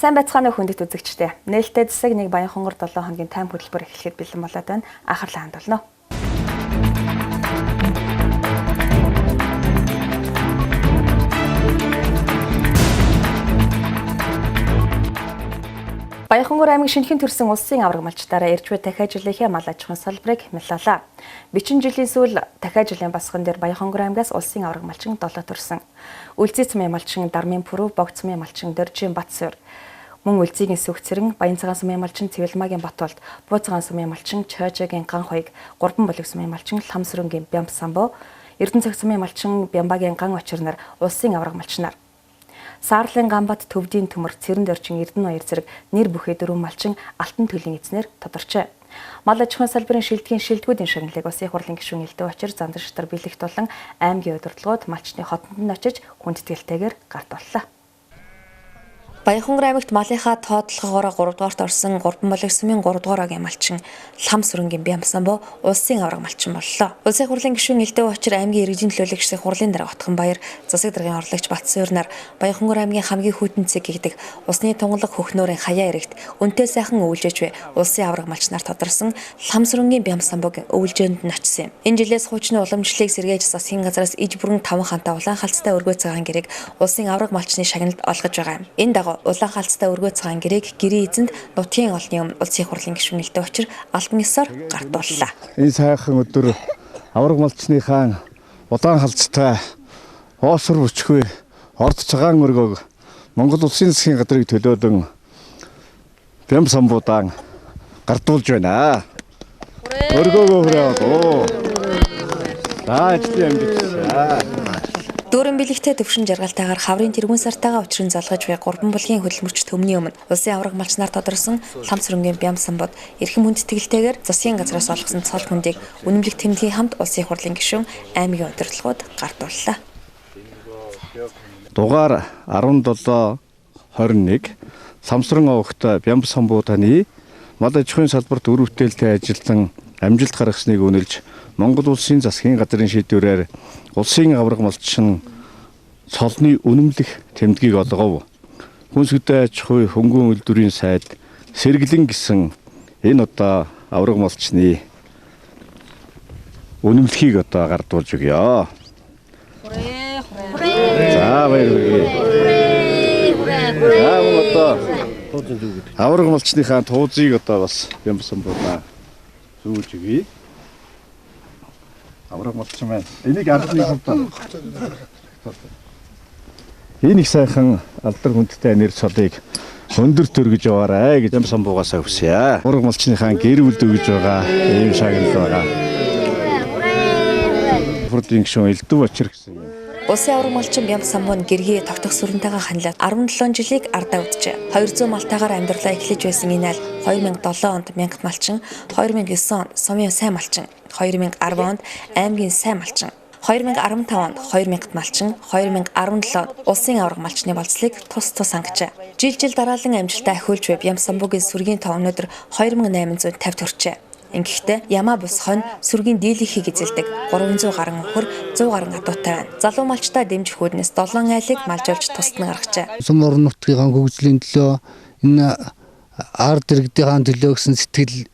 Сайн байцгаана уу хүндэт үзэгчдээ. Нээлттэй зэсэг нэг Баянхонгор 7 хоногийн тайм хөтөлбөр эхлэхэд бэлэн болоод байна. Анхаарлаа хандуулна. Баянхонгор аймаг шинэхэн төрсэн улсын авраг малчдаараа ирж буй дахиад жилийнхээ мал аж ахуйн салбарыг мяллаа. Бичин жилийн сүүл дахиад жилийн басган дээр Баянхонгор аймгаас улсын авраг малчин 7 төрсэн. Үлзий цумын малчин Дармын Пүрв, Богд цумын малчин Доржийн Батсуур, мөн Үлзийгийн Сүх Цэрэн, Баянцагаан сумын малчин Цэвэлмагийн Батболд, Бууцгаан сумын малчин Чойжогийн Ган Хоёг, Гурван булаг сумын малчин Ламсрөнгийн Бямб Самбо, Эрдэнэ цог сумын малчин Бямбагийн Ган Очирнар улсын авраг малчнаар. Саарлын Ганбат, Төвдийн Төмөр, Цэрэн Доржин, Эрдэнэ Баяр зэрэг нэр бүхий дөрвөн малчин алтан төлгийн эзнэр тодорчээ. Мал аж ахуйн салбарын шилдгийн шилдгүүдийн шагналыг Улсын их хурлын гишүүн Элдв Очир, Зандан Шатар бэлэгт болон аймгийн удирдлагууд малчны хотонд нь очиж хүндэтгэлтэйгээр гардууллаа. Баянхонгор аймагт малынхаа тоотлогоороо 3 дугаарт орсон Гурван булаг сумын 3 дугаар огийн малчин Лам сүрэнгийн Бямсамбо улсын авраг малчин боллоо. Улсын хурлын гишүүн Элдв Очир, аймгийн иргэдийн төлөөлөгч их хурлын дарга Отгонбаяр, засаг даргын орлогч Батсуур нар Баянхонгор аймгийн хамгийн хүйтэн цэг гэгдэх усны тунгалаг хөхнөөрийн хаяа ирэгт үнтэй сайхан өвлжээж буй улсын авраг малчнаар тодорсон Лам сүрэнгийн Бямсамбогийн өвлжөөнд нь очсон юм. Энэ жилээс хуучны уламжлалыг сэргээж засгийн газраас иж бүрэн 5 хантай улаан халцтай өргөө цагаан гэрээг улсын авраг малчны шагналд олгож байгаа юм. Энэ дагуу улаан халцтай өргөө цагаан гэрээг гэрээ эзэнд нутгийн олны өмнө улсын хурлын гишүүн Элдв Очир албан ёсоор гардууллаа. Энэ сайхан өдөр авраг малчныхаа улаан халцтай оосор бүчгүй орд цагаан өргөөг Монгол улсын засгийн газрыг төлөөлөн Бям самбуудаан гардуулж байна. Өргөөгөө хүрээд оо. За ажлын амжилт. Дүүрэн бэлэгтэй төвшин жаргалтайгаар хаврын тэргүүн сартайгаа учрын залгаж буй Гурван булгийн хөдөлмөрч төмний өмнө улсын авраг малчнаар тодорсон Лам сүрэнгийн Бям самбод эрхэм хүндэтгэлтэйгээр засгийн газраас олгосон цол хүндийг үнэмлэх тэмдгийн хамт улсын хурлын гишүүн аймгийн удирдлагууд гардууллаа. Дугаар 1721 Самсран овогт Бям самбуу таны мал аж ахуйн салбарт үр бүтээлтэй ажилласан амжилт гаргасныг үнэлж Монгол улсын засгийн газрын шийдвэрээр улсын авраг малчин цолны үнэмлэх тэмдгийг олгов. Хүнсгдээ аж ахуй хөнгөн үйлдвэрийн сайд сэргэлэн гэсэн энэ одоо авраг малчны үнэмлэхийг одоо гардуулж өгье. За баяр хүргэе. За мөн одоо авраг малчныхаа туузыг одоо бас Бямсан буудаа зүүж өгье. Авраг малчин байна. Энийг албаны хувьд энэ их сайхан алдар хүндтэй нэр цолыг өндөр төргөж яваарай гэж Бямсан буугаас хүсье. Авраг малчныхаа гэр бүлд өгж байгаа ийм шагнал байгаа. Хурлын гишүүн Элдв Очир гэсэн юм. Улсын авраг малчин Бям самбуу нь гэргий тогтох сүрэнтэйгээ ханилаад 17 жилийг ардаа үджээ. 200 малтайгаар амьдралаа эхлэж байсан энэ айл 2007 онд 1000 малчин, 2009 онд сумын сайн малчин, 2010 онд аймгийн сайн малчин, 2015 онд 2000 малчин, 2017 онд улсын авраг малчны болцлыг тус тус хангажээ. Жил жил дараалан амжилтаа ахиулж буй Бям самбуугийн сүргийн тоо өнөөдөр 2850 хүрчээ. Ингэхдээ ямаа бус хонь сүргийн дийлэнхийг эзэлдэг 300 гаруй өхөр 100 гаруй адуутай байна. Залуу малчтай дэмжих үүднээс 7 айлыг малжуулж тусад нь гаргажээ. Сум орон нутгийн хөгжлийн төлөө энэ ард иргэдийн төлөө гэсэн сэтгэл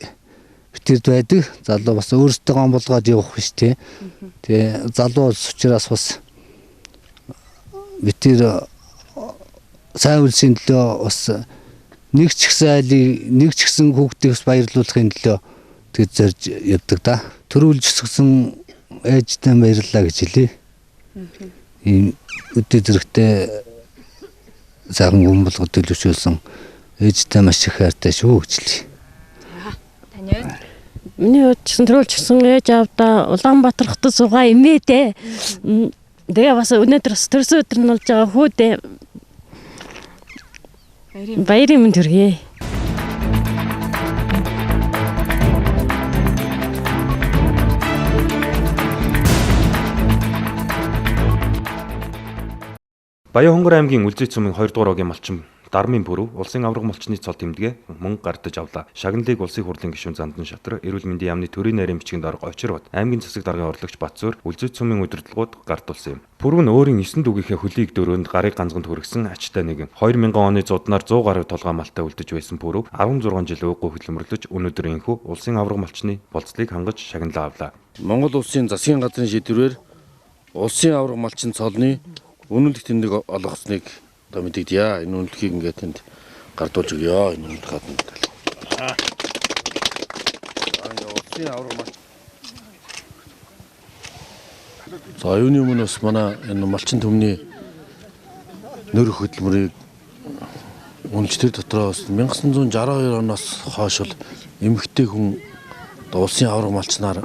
битэрд байдаг. Залуу бас өөрсдөө гон болгоод явах биш тий. Тэгээ залуу учраас бас битэр сайн үлсийн төлөө бас нэг ч ихсэн айлыг нэг ч ихсэн хүүхдийг бас баярлуулахын төлөө тэг зорж явдаг да. Төрүүлж өсгсөн ээжтэй баярлалаа гэж хэлье. Ийм өдөө зэрэгтэй сайхан гүн болгоод төлөвшүүлсэн ээжтэй маш их хайртай шүү гэж хэлье. Таны хувьд? Миний хувьд ч гэсэн төрүүлжсэн ээж аавдаа Улаанбаатар хотод суугаа эмээдээ. Тэгээ бас өнөөдөр бас төрсөн өдөр нь болж байгаа хүүдээ. Баярын мэнд хүргэе. Баянхонгор аймгийн Үлзий цумын 2 дугаар огийн малчин Дармын Пүрэв улсын аварга малчны цол тэмдэгэ мөн гардаж авлаа. Шагналыг улсын хурлын гишүүн Зандан Шатар, эрүүл мэндийн яамны төрийн нарийн бичгийн дарга Очирбат, аймгийн засаг даргын орлогч Батзуур, Үлзий сумын удирдлагууд гардуулсан юм. Пүрэв нь өөрийн 9 дүүгийнхээ хөлийг дөрөөнд гарыг ганцганд хүргэсэн ачтай нэгэн. 2000 оны зуднаар 100 гаруй толгой малтай үлдэж байсан Пүрэв 16 жил уугүй хөдөлмөрлөж өнөөдөр энэхүү улсын аварга малчны болцлыг хангаж шагналаа авлаа. Монгол улсын засгийн газрын шийдвэрээр улсын аварга малчин цолны үнэлэх тэмдэг олгосныг одоо мэдэгдъя. Энэ үнэлэхийг ингээд тэнд гардуулж өгье. Энэ үнэлэх гадна. Улсын аварга малчин. За юуны өмнө бас манай энэ малчин түмний нөрөх хөдөлмөрийг үнэлж тэр дотроо бас 1962 оноос хойш бол эмэгтэй хүн улсын аварга малчнаар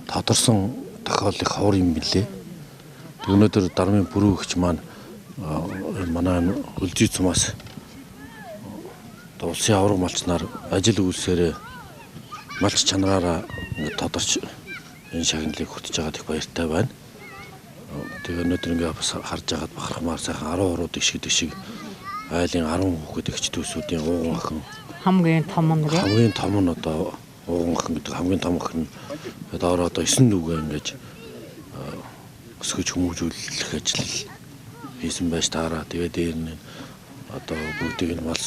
тодорсон тохиолдол их ховор юм билээ. Өнөөдөр Дармын Пүрэв эгч маань манай Үлзий сумаас улсын аварга малчнаар ажил үйлсээрээ малч чанараараа ингээд тодорч энэ шагналыг хүртэж байгаад их баяртай байна. Тэгээ өнөөдөр ингээд бас харж байгаад бахархмаар сайхан 10 урууд ишгэдэг шиг айлын 10 хүүхэд эгч дүүсүүдийн ууган охин хамгийн том нь хамгийн том нь одоо ууган охин гэдэг хамгийн том охин нь доороо одоо 9 дүүгээ ингээд өсгөж хүмүүжүүлэх ажил хийсэн байж таараа. Тэгээ дээр нь одоо бүгдийг нь мал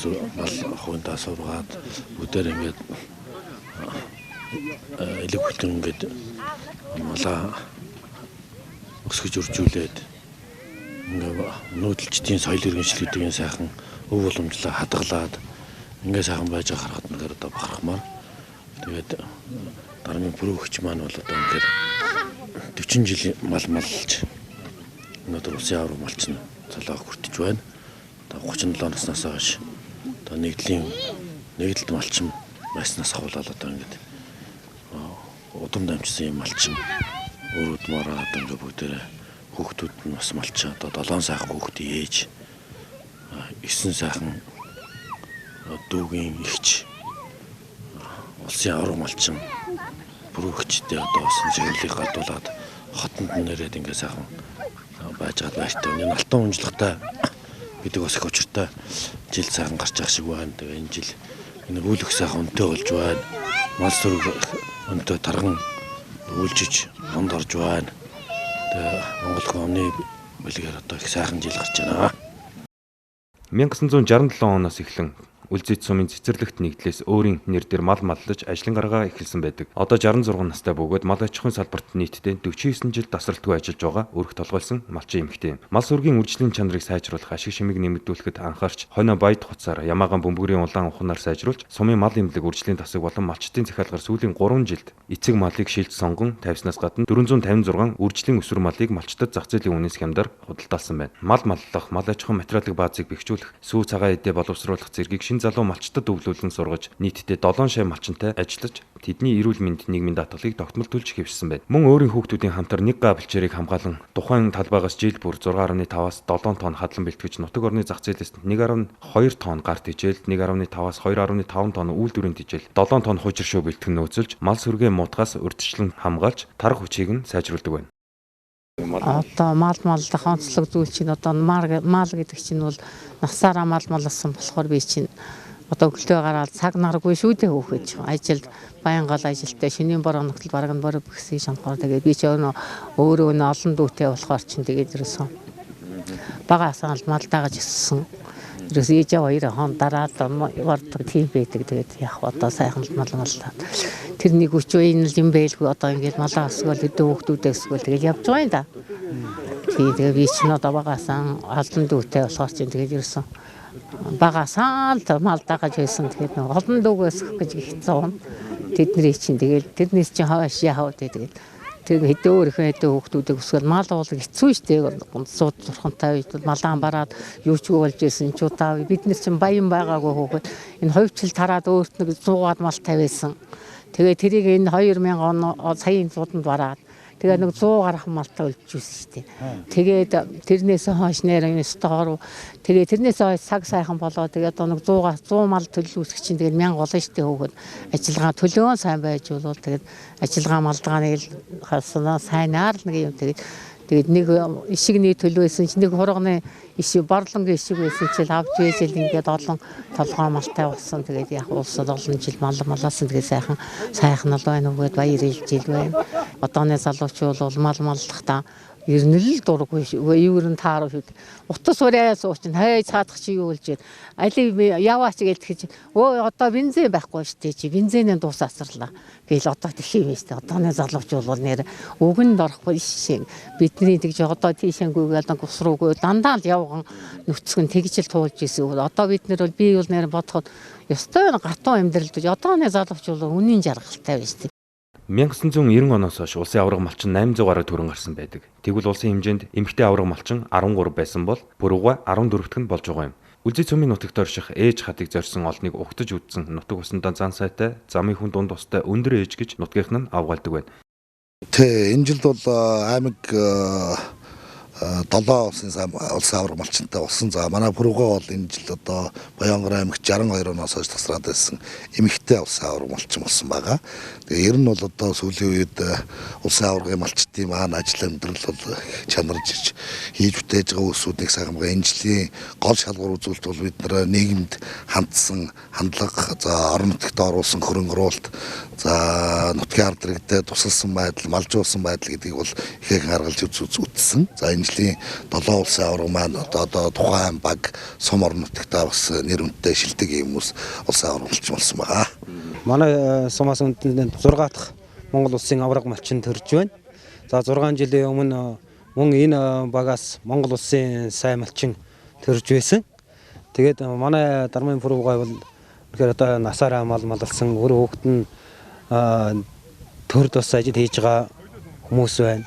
хувьдаа сургаад бүгдээр ингээд элэг хүтэн ингээд малаа өсгөж үржүүлээд ингээд нүүдэлчдийн соёл иргэншил гэдэг энэ сайхан өв уламжлаа хадгалаад ингээд сайхан байж байгаа харахад үнэхээр одоо бахархмаар. Тэгээд Дармын Пүрэв эгч маань бол одоо ингээд 40 жил мал малж өнөөдөр улсын аварга малчин цолоо хүртэж байна. Одоо 37 наснаас хойш одоо нэгдэлт малчин байснаас хавуулаад одоо ингээд удам дамжсан юм малчин өөр удмаараа одоо ингээд бүгдээрээ хүүхдүүд нь бас малчин одоо 7 сайхан хүүхдийн ээж 9 сайхан дүүгийн эгч улсын аварга малчин Пүрэв эгчтэй одоо бас шагналыг гардуулаад хотонд нэрээд ингээд сайхан байж байгаад баяртай. Энэ алтан унжлагатай гэдэг бас их учиртай жил сайхан гарч байгаа шиг байна. Тэгээ энэ жил энэ үүлэх сайхан өнтэй болж байна. Мал сүрэг өнтэй тарган үйлжиж онд орж байна. Тэгээ Монгол хүн амны бэлгээр одоо их сайхан жил гарч байна. 1967 оноос эхлэн Үлзий сумын цэцэрлэгт нэгдлээс өөрийн нэр дээр мал маллаж ажлын гаргаа эхэлсэн байдаг. Одоо 66 настай бөгөөд мал аж ахуйн салбарт нийтдээ 49 жил дасралтгүй ажиллаж байгаа өрх толгойлсон малчин эмэгтэй юм. Мал сүргийн үржлийн чанарыг сайжруулах, ашиг шимийг нэмэгдүүлэхэд анхаарч, хойноо баяд хуцаар ямаагаан бөмбөрийн улаан ухнаар сайжруулж, сумын мал эмнэлэг үржлийн тасаг болон малчдын захиалгаар сүүлийн 3 жилд эцэг малыг шилж сонгон тавьснаас гадна 456 үржлийн өсвөр малыг малчдад зах зээлийн үнээс хямдар худалдаалсан байна. Мал маллах, мал аж ахуйн материалын баазыг бэхжүүлэх, сүү цагаан эдээ боловсруулах зэргийг шин залуу малчдад өвлүүлэн сургаж нийтдээ 7 шай малчинтай ажиллаж тэдний эрүүл мэнд нийгмийн даатгалыг тогтмол төлж хэвшсэн байна. Мөн өөрийн хүүхдүүдийн хамтар 1 га бэлчээрийг хамгаалан тухайн талбайгаас жил бүр 6.5-аас 7 тонн хадлан бэлтгэж нутаг орны зах зээлээс 1.2 тонн гар тижэл, 1.5-аас 2.5 тонн үйлдвэрийн тижэл, 7 тонн хужир шоу бэлтгэн нөөцөлж мал сүргээ муутгаас урьдчилан хамгаалж тарах хүчийг нь сайжруулдаг байна. Одоо мал маллах онцлог зүйл чинь одоо мал гэдэг чинь бол насаараа мал малласан болохоор би чинь одоо өглөө гараад цаг наргүй шүү дээ хөөхөж ажилд байнгал ажилтай шинийн бор оногтол бараг нь бор бэхсийг шамхаар тэгээд би ч өөрөө нь олон дүүтэй болохоор чинь тэгээд ерөөсөн багасаа мал дагаж өссөн. Ерөөс ээж аваа хоёр хон дараад ордог тийм байдаг. Тэгээд яг одоо сайхан мал маллаа. Тэр нэг өчөө энэ л юм байлгүй одоо ингээд малаа өсгөөл өдөө хүүхдүүдээ өсгөөл тэгээд явж байгаа юм да. Тийм тэгээд би чинь одоо багасаа олон дүүтэй болохоор чинь тэгээд ерөөсөн багасаа л мал дагаж байсан. Тэгээд нэг олон дүүгээ өсгөх гэж их зовно. Тэдний чинь тэгээд тэрнээс чинь хойш яав тэгээд тэр хэдэн өөрийнхөө хэдэн хүүхдүүдийг өсгөөл мал уул хэцүү шүү дээ. Сууд зурхантай үед малаан бараад юу ч үгүй болж исэн ч удаа бид нар чинь баян байгаагүй хүүхэд энэ хувьчил тараад өөрт нэг 100-аад мал тавиасан. Тэгээ тэрийг энэ 2000 он саяын зууданд бараад тэгээ нэг 100 гарах малтай үлдчихсэн шүү дээ. Тэгээд тэрнээс хойш нэр өстөөр тэгээ тэрнээс хойш цаг сайхан болоо тэгээ одоо нэг 100 мал төлөвлөсөх чинь тэгээд 1000 болно шүү дээ хүүхэд. Ажиллагаа төлөөн сайн байж болвол тэгээд ажиллагаа малдгааны хаснаа сайнаар л нэг юм тэгээд Тэгээд нэг ишигний төлөө байсан чи нэг хурганы ишиг борлонгийн ишиг байсан чи л авч байж л ингээд олон толгой малтай болсон. Тэгээд яг улсад олон жил мал малаасан. Тэгээд сайхан сайхан л байна уу гэд баяр илж ил байна. Одооны залуучууд бол мал маллахдаа ер нь л дургүй юу ер нь тааруу шүү дээ. Утас ураа суучин хай цаадах чи юу болж байна. Али яваач гэлтэх чи өө одоо бензин байхгүй шүү дээ чи бензинээ дуус асарлаа. Гээл одоо тэх юм шүү дээ. Одооны залуучууд бол нэр үгэнд орохгүй шин. Бидний тэгж одоо тийшэнгүйгээл ус руугүй дандаа л явган нүцгэн тэгж л туулж исэн. Одоо бид нэр бол би бол нэр бодоход ёстой гатуу амьдрал гэж одооны залуучууд бол үнийн жаргалтай байна шүү дээ. 1990 оноос хойш улсын аварга малчин 800 гаруй төрөн гарсан байдаг. Тэгвэл улсын хэмжээнд эмэгтэй аварга малчин 13 байсан бол Пүрэвгай 14-р нь болж байгаа юм. Үлзий цөмийн нутагт орших ээж хатыг зорьсон олныг угтаж үдсэн нутаг усандаа зан сайтай, замын хүн дунд устай өндөр ээж гэж нутгийнх нь авгаалдаг байна. Тэ энэ жилд бол аймаг 7 улсын аварга малчинтай болсон. За манай Пүрэвгай бол энэ жил одоо Баянгар аймагт 62 оноос хойш тасраад байсан эмэгтэй улсын аварга малчин болсон байгаа. Тэгээ ер нь бол одоо сүүлийн үед улсын аваргын малчдын маань ажил амьдрал бол чанарж ирж хийж бүтээж байгаа үсүүдийг сайхан байгаа. Энэ жилийн гол шалгуур үзүүлэлт бол бид нар нийгэмд хандсан хандлага, за орон нутагт оруулсан хөрөнгө оруулалт, за нутгийн ард иргэдэд тусалсан байдал, малжуулсан байдал гэдгийг бол ихээхэн харгалж үзсэн. За энэ жилийн 7 улсын аварга маань одоо тухайн баг сум орон нутагтаа бас нэр хүндтэй шилдэг юм хүмүүс улсын аварга малчин болсон байгаа. Манай сумаас үндсэндээ 6 дахь Монгол улсын аварга малчин төрж байна. За 6 жилийн өмнө мөн энэ багаас Монгол улсын сайн малчин төрж байсан. Тэгээд манай Дармын Пүрэвгай бол үнэхээр одоо насаараа мал малалсан өөр хүүхэд нь төрд бас ажил хийж байгаа хүмүүс байна.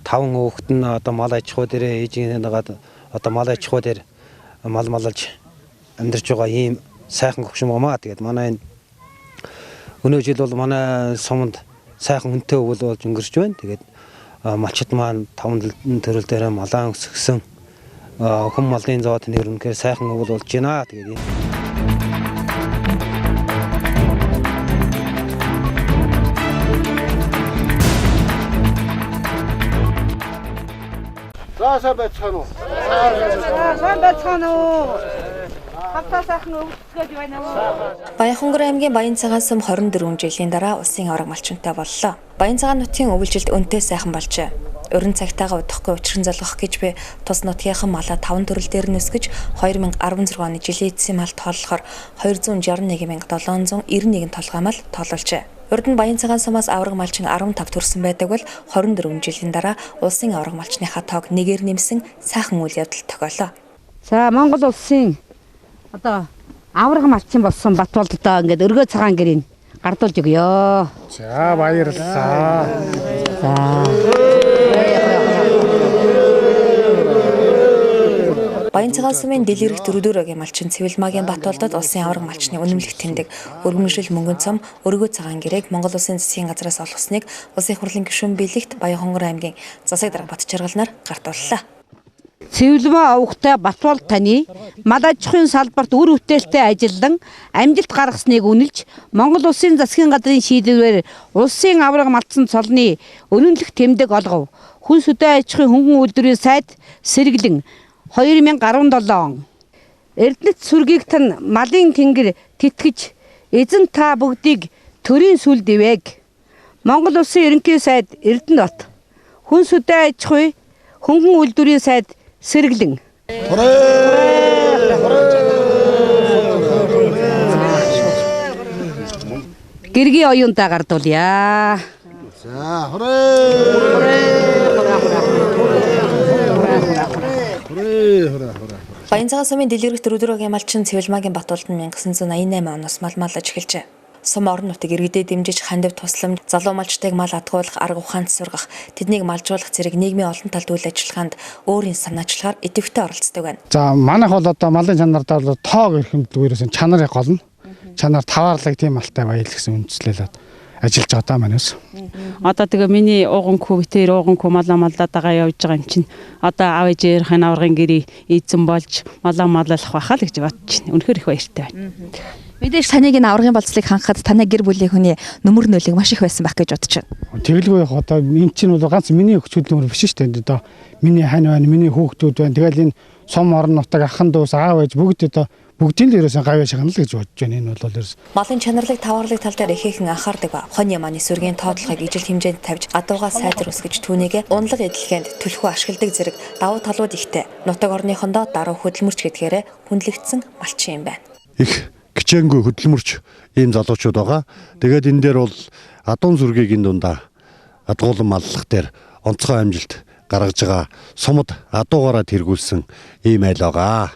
5 хүүхэд нь одоо мал аж ахуй дээр ээжийн дагаад одоо мал аж ахуй дээр мал малалж амьдарч байгаа ийм сайхан хөгшин маа. Тэгээд манай энэ өнөө жил бол манай суманд сайхан хүнтэй өвөл болж өнгөрч байна. Тэгээд малчид маань 5 төрөл дээр малаан өсгсөн хүн малын зоот нэр үнэхээр сайхан өвөл болж байна. Тэгээд За сайн байцгаана уу? Сайн байцгаана уу? Хамтаа сайхан өвөлцгөөж байна уу? Баянхонгор аймгийн Баян цагаан сум 24 жилийн дараа улсын аварга малчинтай боллоо. Баян цагаан нутгийн өвөлжилд өнтэй сайхан болжээ. Өрн цагтаагаа удахгүй учран залгах гэж би тус нутгийнхан малаа 5 төрөл дээр нь өсгөж 2016 оны жилийн эцсийн мал тооллохоор 261,791 толгой мал тоолуулжээ. Урд нь Баян цагаан сумаас аварга малчин 15 төрсэн байдаг бол 24 жилийн дараа улсын аварга малчныхаа тоог нэгээр нэмсэн сайхан үйл явдал тохиолоо. За Монгол улсын одоо аварга малчин болсон Батболд одоо ингээд өргөө цагаан гэрийг гардуулж өгье. За баярлалаа. За. Баян цагаан сумын дэлгэрэх дөрөвдүгээр малчин Цэвэлмагийн Батболдод улсын аварга малчны үнэмлэх тэмдэг өргөмжлөл мөнгөн цом өргөө цагаан гэрээг Монгол Улсын засгийн газраас олгосныг Улсын их хурлын гишүүн биелэгт Баянхонгор аймгийн засаг дарга Батчаргал нар гардууллаа. Цэвэлмаа овогтой Батболд таны мал аж ахуйн салбарт үр бүтээлтэй ажиллан амжилт гаргасныг үнэлж Монгол Улсын засгийн газрын шийдвэрээр улсын аварга малчин цолны үнэмлэх тэмдэг олгов. Хүн сүдэн аж ахуйн хөнгөн үйлдвэрийн сайд сэргэлэн 2017 он. Эрдэнэт сүргийг тань малын тэнгэр тэтгэж эзэн та бүгдийг төрийн сүлд ивэг. Монгол Улсын ерөнхий сайд Эрдэнэбат. Хүн сүдэн аж ахуй хөнгөн үйлдвэрийн сайд сэргэлэн. Гэргийн оюунтаа гардуулъя. За хурээ. Баян цагаан сумын дэлгэрэх дөрөвдүгээр малчин Цэвэлмагийн Батболд нь 1988 оноос мал маллаж эхэлжээ. Сум орон нутаг иргэдэд дэмжиж хандив тусламж, залуу малчдыг мал адгуулах, арга ухаанд сургах, тэднийг малжуулах зэрэг нийгмийн олон талд үйл ажиллагаанд өөрийн санаачлагаар идэвхтэй оролцдог байна. За манайх бол одоо малын чанар дээр бол тоог эрхэмлдэг ерөөсөн чанарын гол нь чанар таваарлаг тийм малтай баял гэсэн үндслэлээд ажиллаж байгаа даа манайс. Одоо тэгээ миний ууганхүү битээр ууганхүү малаа маллаад байгаа явж байгаа юм чинь одоо аав ээжээрхийн аваргын гэрээ эзэн болж малаа маллах байхаа л гэж бодож байна. Үнэхээр их баяртай байна. Мэдээж таныг энэ аваргын болцлыг хангахад танай гэр бүлийн хүний нүмер нөлөг маш их байсан байх гэж бодож байна. Тэгэлгүй яг одоо энэ чинь бол ганц миний хүч хөдөлмөр биш шүү дээ. Одоо миний хань байна, миний хүүхдүүд байна. Тэгэл энэ сум орон нутаг ахан дүүс аав ээж бүгд одоо бүгдийн л ерөөсөн гавьяа шагнал гэж бодож байна. Энэ бол ерөөс малын чанарлаг таваарлаг тал дээр ихээхэн анхаардаг ба. Хонь ямааны сүргийн тоотлогыг ижил хэмжээнд тавьж гадуугаа сайзар үсгэж түүнийг унлаг эдлэгээнд түлхүү ашигладаг зэрэг давуу талууд ихтэй. Нутаг орныхондоо даруй хөдөлмөрч гэдгээрээ хүндлэгдсэн малчин юм байна. Их гिचэнгүй хөдөлмөрч ийм залуучууд байгаа. Тэгээд энэ дээр бол адуун сүргийг энэ дундаа адгуулан маллах дээр онцгой амжилт гаргаж байгаа сумад адуугаараа тэргүүлсэн ийм айл байгаа.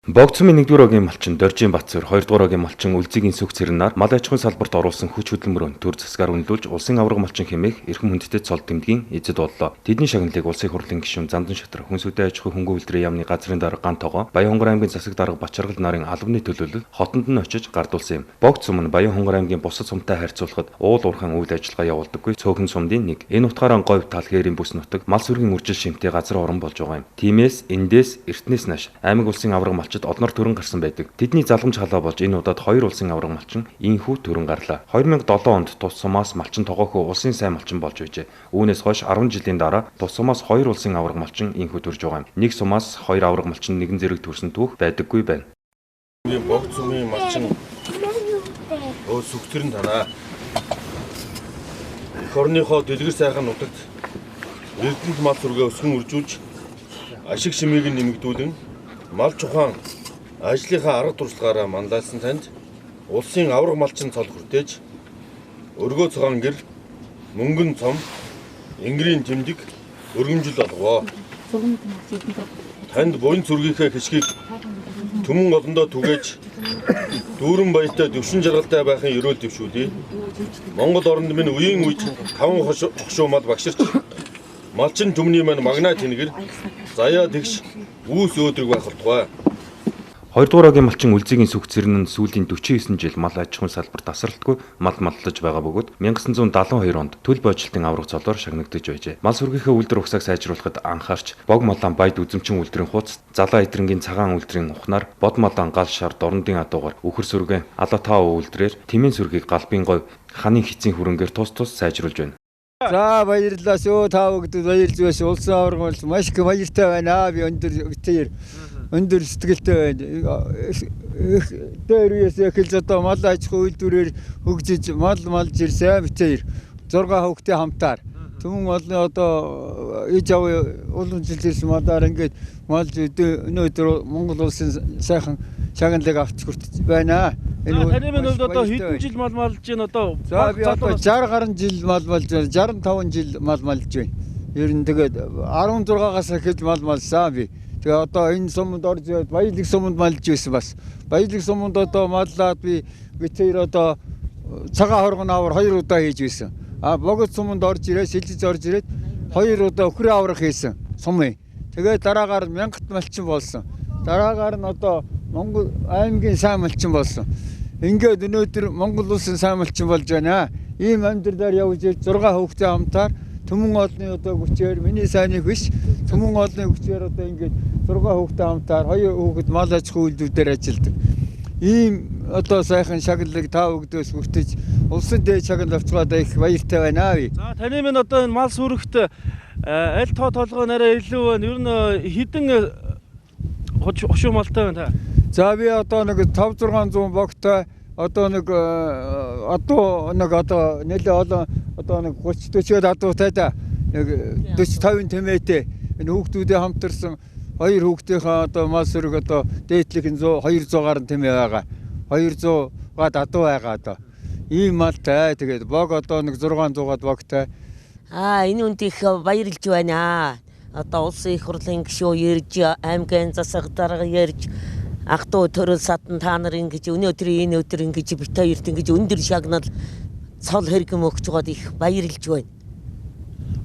Богцсумын 1-р огийн малчин Доржийн Батцөр, 2-р огийн малчин Үлзигийн Сүх Цэрэнаар мал аж ахуйн салбарт оруулсан хүч хөдөлмөрөөр төр засгаар үнэлүүлж улсын аварга малчин хэмээх эрхэм хүндтэй цол тэмдгийн эзэд боллоо. Тэдний шагналыг улсын хурлын гишүүн Зандан Шатар, Хүнсүдэ аж ахуй хөнгөн үйлдвэрийн яамны газрын дарга Гантогоо, Баян-Хонгор аймгийн засаг дарга Бачаргал нарын албаны төлөөлөл хотонд нь очиж гардуулсан юм. Богцсум нь Баян-Хонгор аймгийн бусад сумтай харьцуулахад уул уурхайн үйл ажиллагаа явуулдаггүй цөөхөн сумдын нэг. Энэ утгаараа говь тал хээрийн бүс нутаг мал сүргийн үржил шимтэй газар орон болж байгаа юм. Тиймээс эндээс эртнээс нааш аймаг улсын аварга малчид олноор төрөн гарсан байдаг. Тэдний залгамж халаа болж энэ удаад хоёр улсын аварга малчин инхүү төрөн гарлаа. 2007 онд тус сумаас малчин тогоохоо улсын сайн малчин болж байжээ. Үүнээс хойш 10 жилийн дараа тус сумаас хоёр улсын аварга малчин инхүү төрж байгаа юм. Нэг сумаас хоёр аварга малчин нэгэн зэрэг төрсөн түүх байдаггүй байна. Богд сумын малчин сүгтэрэн танаа. Эх орныхоо дэлгэр сайхан нутагт эрдэнэт мал сүргээ өсгөн үржүүлж ашиг шимийг нэмэгдүүлэн мал чухаан ажлынхаа арга туршлагаараа манлайлсан танд улсын аварга малчин цол хүртээж өргөө цагаан гэр мөнгөн цом энгэрийн тэмдэг өргөмжил олгоо. Танд буян сүргийнхээ хишгийг түмэн олондоо түгээж дүүрэн баяртай төвшин жаргалтай байхын ерөөл дэвшүүлье. Монгол оронд минь үеийн үед таван хошуу мал багширч малчин түмний маань магнаа тэнгэр заяа тэгш үүс өөдрөг байх болтугай. 2-р огийн малчин Үлзигийн Сүх Цэрэн нь сүүлийн 49 жил мал аж ахуйн салбарт тасралтгүй мал маллаж байгаа бөгөөд 1972 онд төл божилтын аварга цолоор шагнагдаж байжээ. Мал сүргийнхээ үйлдвэр угсааг сайжруулахад анхаарч бог малан баяд үзэмчин үйлдвэрийн хууц, залаа эдрэнгийн цагаан үйлдвэрийн ухнаар, бод малан гал шар дорнодын адуугаар үхэр сүргэн Алатау үйлдвэрээр тэмээн сүргийг галбын говь ханын хицийн хөрөнгөөр тус тус сайжруулж байна. За баярлалаа шүү, та бүгдэд баярлж байна. Улсын аварга бол маш их баяртай байна. Би өндөр битээр өндөр сэтгэлтэй байна. Дээр үеэс эхэлж одоо мал аж ахуй үйлдвэрээр хөгжиж мал малж ирсэн битээр 6 хүүхдээ хамтаар. Түмэн олны одоо ээж аав уламжилж ирсэн малаар ингээд малж өнөөдөр Монгол улсын сайхан шагналыг авч хүртэж байна. Энэ таны минь хувьд одоо хэдэн жил мал малж байна одоо? За би одоо 60 гаруй жил мал малж байна. 65 жил мал малж байна. Ер нь тэгээд 16-аас эхэлж мал малсан би. Тэгээ одоо энэ суманд орж ирээд Баялаг суманд малж байсан бас. Баялаг суманд одоо маллаад би битээр одоо цагаан хоргон авар 2 удаа хийж байсан. А богод суманд орж ирээд шилжиж орж ирээд 2 удаа өхрийн аврах хийсэн сумын. Тэгээд дараагаар мянгат малчин болсон. Дараагаар нь одоо Монгол аймгийн сайн малчин болсон. Ингээд өнөөдөр Монгол улсын сайн малчин болж байна. Ийм амьдралаар явж 6 хүүхдээ хамтаар түмэн олны одоо хүчээр миний сайныг биш түмэн олны хүчээр одоо ингээд 6 хүүхдээ хамтаар 2 хүүхэд мал аж ахуй үйлдвэрээр ажилладаг. Ийм одоо сайхан шагналыг та бүгдээс хүртэж улсын дээд шагнал авчгаад их баяртай байна би. За таны минь одоо энэ мал сүрэгт аль тоо толгой нарай илүү байна. Ер нь хэдэн хошуу малтай байна та? За би одоо нэг 5 600 богтой одоо нэг адуу нэг одоо нэлээ олон одоо нэг 30 40 адуутай да. Нэг 40 50 тэмээтэй энэ хүүхдүүдээ хамтарсан хоёр хүүхдийнхээ одоо мал сүрэг одоо дээдлэх нь 100 200 гаруй тэмээ байгаа. 200 гад адуу байгаа одоо. Ийм малтай тэгээд бог одоо нэг 600-аад богтой. Аа энэ үнд их баярлж байна. Одоо улсын их хурлын гишүүн ирж, аймгийн засаг дарга ирж, ах トゥ төрөл садан та нар ингэж өнөөдөр энэ өдөр ингэж бит хоёрт ингэж өндөр шагнал цол хэрэгэм өгч байгаад их баярлж байна.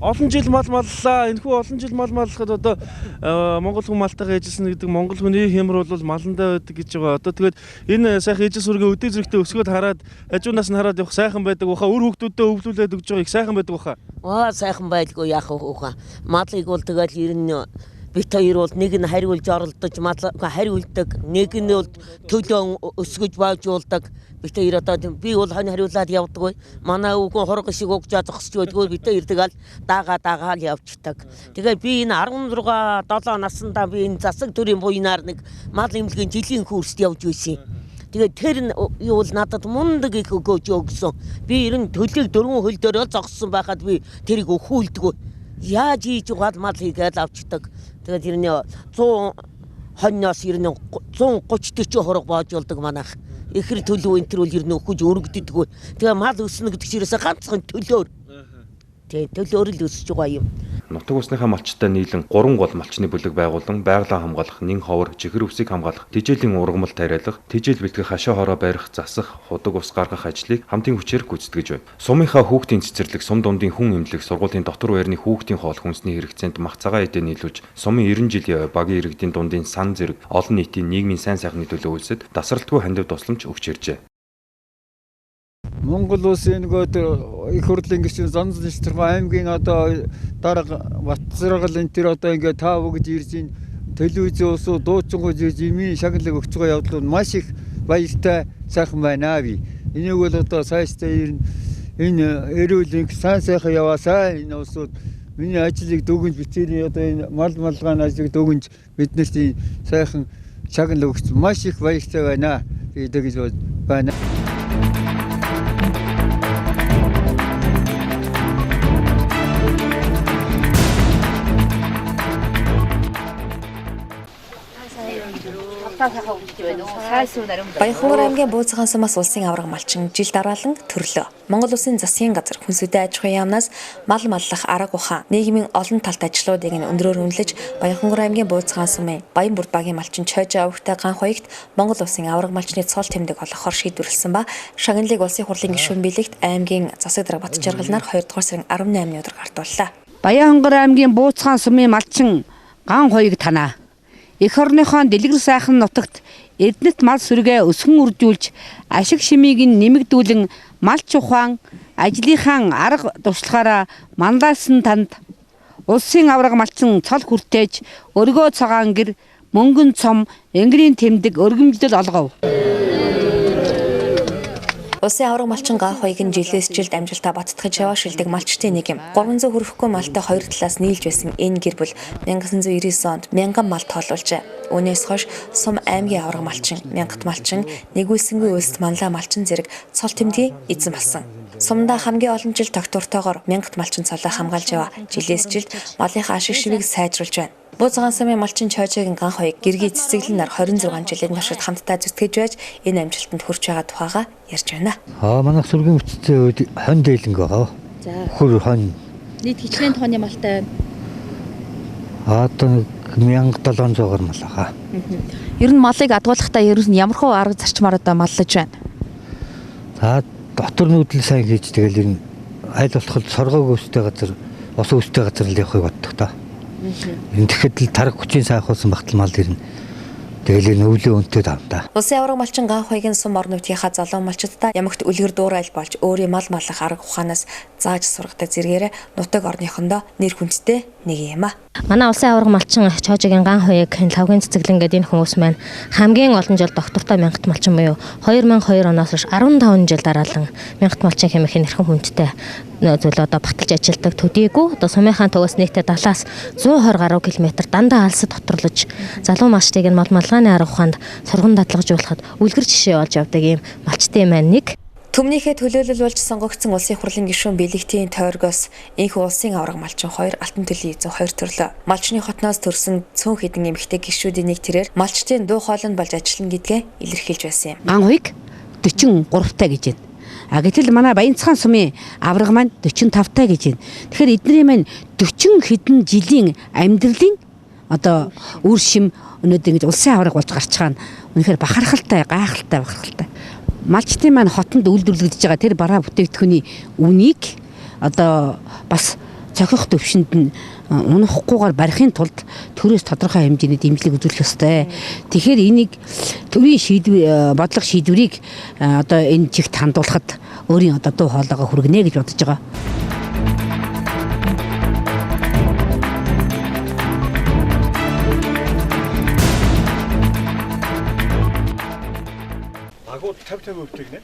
Олон жил мал маллаа. Энэхүү олон жил мал маллахад одоо Монгол хүн малтайгаа ээжилсэн гэдэг Монгол хүний хямар бол маландаа байдаг гэж байгаа. Одоо тэгээд энэ сайхан ижил сүргээ өдөө зэрэгтэй өсгөөд хараад хажуунаас нь хараад явах сайхан байдаг баха. Үр хүүхдүүдэд өвлүүлээд өгч байгаа их сайхан байдаг баха. Аа сайхан байлгүй яах вэ хаа. Малыг бол тэгэл ер нь бит хоёр бол нэг нь хариулж оролдож мал хариулдаг, нэг нь бол төлөө өсгөж боожуулдаг. Бит хоёр одоо би бол хонь хариулаад явдаггүй. Манай өвгөн хорго шиг угжаа зогсож байдгүй. Бит хоёр тэгэл дагаа л явчихдаг. Тэгээ би энэ 16 7 наснда би энэ засаг төрийн буйнаар нэг мал эмнэлгийн жилийн курст явж байсан. Тэгээ тэр нь юу бол надад мундаг их өгөөж өгсөн. Би ер нь төлийг 4 хөл дээр зогссон байхад би тэрийг өхүүлдэггүй. Яаж хийж гал мал хийгээл авчдаг. Тэгээд тэрний 100 хоньноос ер нь 130 40 хорог боожуулдаг манайх. Ихэр төлөв энэ төр бол ер нь өхөж өргөддөггүй. Тэгээ мал өснө гэдэг чинь ерөөсөө ганцхан төлөөр. Тэгээ төлөөр л өсөж байгаа юм. Нутаг усныхаа малчтай нийлэн 3 гол малчны бүлэг байгуулан байгалаа хамгаалах, нэн ховор, чихэр өвсийг хамгаалах, тэжээлийн ургамал тариалах, тэжээл бэлтгэх, хашаа хороо барих, засах, худаг ус гаргах ажлыг хамтын хүчээр гүйцэтгэж байна. Сумынхаа хүүхдийн цэцэрлэг, сум дундын хүн эмнэлэг, сургуулийн дотор байрны хүүхдийн хоол хүнсний хэрэгцээнд мах цагаан эдээ нийлүүлж, сумын 90 жилийн багийн иргэдийн дундын сан зэрэг олон нийтийн нийгмийн сайн сайхны төлөө үйлсэд дасралтгүй хандив тусламж өгч иржээ. Монгол улсын нөгөө их хурлын гишүүн Занз Ништрхан аймгийн одоо дарга Батцаргал энэ төр одоо ингээд та бүгд ирж ин телевизийн улсууд дуучингууд ирж имийн шагналыг өгч байгаа явдал нь маш их баяртай сайхан байна би. Энийг бол одоо цаашдаа ер нь энэ эрүүл инх сайн сайхан яваасаа энэ улсууд миний ажлыг дүгнж битэрийн одоо энэ мал малгааны ажлыг дүгнж биднэрт сайхан шагнал өгч маш их баяртай байна. Би тэгж байна. Баянхонгор аймгийн Бууцгаан сумаас улсын аварга малчин жил дараалан төрлөө. Монгол улсын засгийн газар хүнсүдэн аж ахуйн яамнаас мал маллах арга ухаан нийгмийн олон талт ажлуудыг нь өндрөөр үнэлж Баянхонгор аймгийн Бууцгаан сумын Баянбүрд багийн малчин Чойжоо овогтой ган хуягт Монгол улсын аварга малчны цол тэмдэг олгохоор шийдвэрлэсэн ба шагналыг улсын хурлын гишүүн билэгт аймгийн засаг дарга Батжаргалнаар 2 дугаар сарын 18-ны өдөр гардууллаа. Баянхонгор аймгийн Бууцгаан сумын малчин ган хуяг танаа. Эх орныхоо дэлгэр сайхан нутагт Эрдэнэт мал сүргээ өсгөн үржүүлж ашиг шимийг нь нэмэгдүүлэн малч ухаан ажлынхаа арга туршлагаараа манлайлсан танд улсын аварга малчин цол хүртээж өргөө цагаан гэр мөнгөн цом энгэрийн тэмдэг өргөмжлөл олгов. Улсын аварга малчин ган хуйг нь жилээс жилд амжилтаа баттгаж яваа шилдэг малчдын нэг юм. 300 хүрэхгүй малтай хоёр талаас нийлж байсан энэ гэр бүл 1999 онд 1000 мал тоолуулжээ. Үүнээс хойш сум аймгийн аварга малчин, мянгат малчин, нэгүүлсэнгүй үйлсэд манлай малчин зэрэг цол тэмдгийн эзэн болсон. Сумдаа хамгийн олон жил тогтвортойгоор мянгат малчин цолоо хамгаалж яваа. Жилээс жилд малынхаа ашиг шивийг сайжруулж байна. Бууцгаан сумын малчин Чойжоогийн ган хуйг гэргий цэцэглэн нар 26 жилийн туршид хамтдаа зүтгэж байж энэ амжилтанд хүрч байгаа тухайга ярьж байна. Манай сүргийн бүтцийн үед хонь дээлэнг байгаа. За. Хөр хонь. Нийт хичнээн тооны малтай байна. Одоо 1700 гаруй мал байгаа. Ер нь малыг адгуулахдаа ер нь ямар хөө арга зарчмаар одоо маллаж байна? За дотор нүүдэл сайн хийж тэгэл ер нь аль болох соргоог өстэй газар, ус өстэй газар л явахыг боддог та. Энэ тэгэхэд л тараг хүчийн сайхуулсан багтал мал ирнэ. Тэгэл энэ өвлийн өнтэй давна. Улсын аварга малчин ган хуйгийн сум орон нутгийнхаа залуу малчдаа ямагт үлгэр дуурайл болж өөрийн мал маллах арга ухаанаас зааж сургадаг зэрэгээрээ нутаг орныхондоо нэр хүндтэй нэг юм а. Манай улсын аварга малчин Чойжоогийн ган хуйг лавгийн цэцэглэн гэдэг энэ хүмүүс маань хамгийн олон жил доктортой мянгат малчин буюу 2002 оноос хойш 15 жил дараалан мянгат малчин хэмээх нэрхэн хүндтэй зүйл одоо баталж ажилладаг төдийгүй одоо сумынхаа төвөөс нийтдээ 70-аас 120 гаруй километр дандаа алсад доторлож залуу малчдыг нь мал малгааны арга ухаанд сурган дадлагжуулахад үлгэр жишээ болж явдаг ийм малчдын маань нэг. Түмнийхээ төлөөлөл болж сонгогдсон улсын хурлын гишүүн Билэгтийн тойргоос энхүү улсын аварга малчин 2, алтан төлөлийн эзэн 2 төрлөө. Малчны хотноос төрсэн цөөн хэдэн эмэгтэй гишүүдийн нэг тэрээр малчдын дуу хоолой нь болж ажиллана гэдгээ илэрхийлж байсан юм. Ган хуйг 43-тай гэж байна. А гэтэл манай Баянцхан сумын аварга маань 45-тай гэж байна. Тэгэхээр эдний маань 40 хэдэн жилийн амьдралын одоо үр шим өнөөдөр ингэж улсын аварга болж гарч байгаа нь үнэхээр бахархалтай, гайхалтай, бахархалтай. Малчдын маань хотонд үйлдвэрлэгдэж байгаа тэр бараа бүтээгдэхүүний үнийг одоо бас цохих төвшөнд нь унахгүйгээр барихын тулд төрөөс тодорхой хэмжээний дэмжлэг үзүүлэх ёстой. Тэгэхээр энийг төрийн шийдвэр, бодлого шийдвэрийг одоо энэ чигт хандуулахад өөрийн одоо дуу хоолойгоо хүргэнэ гэж бодож байгаа.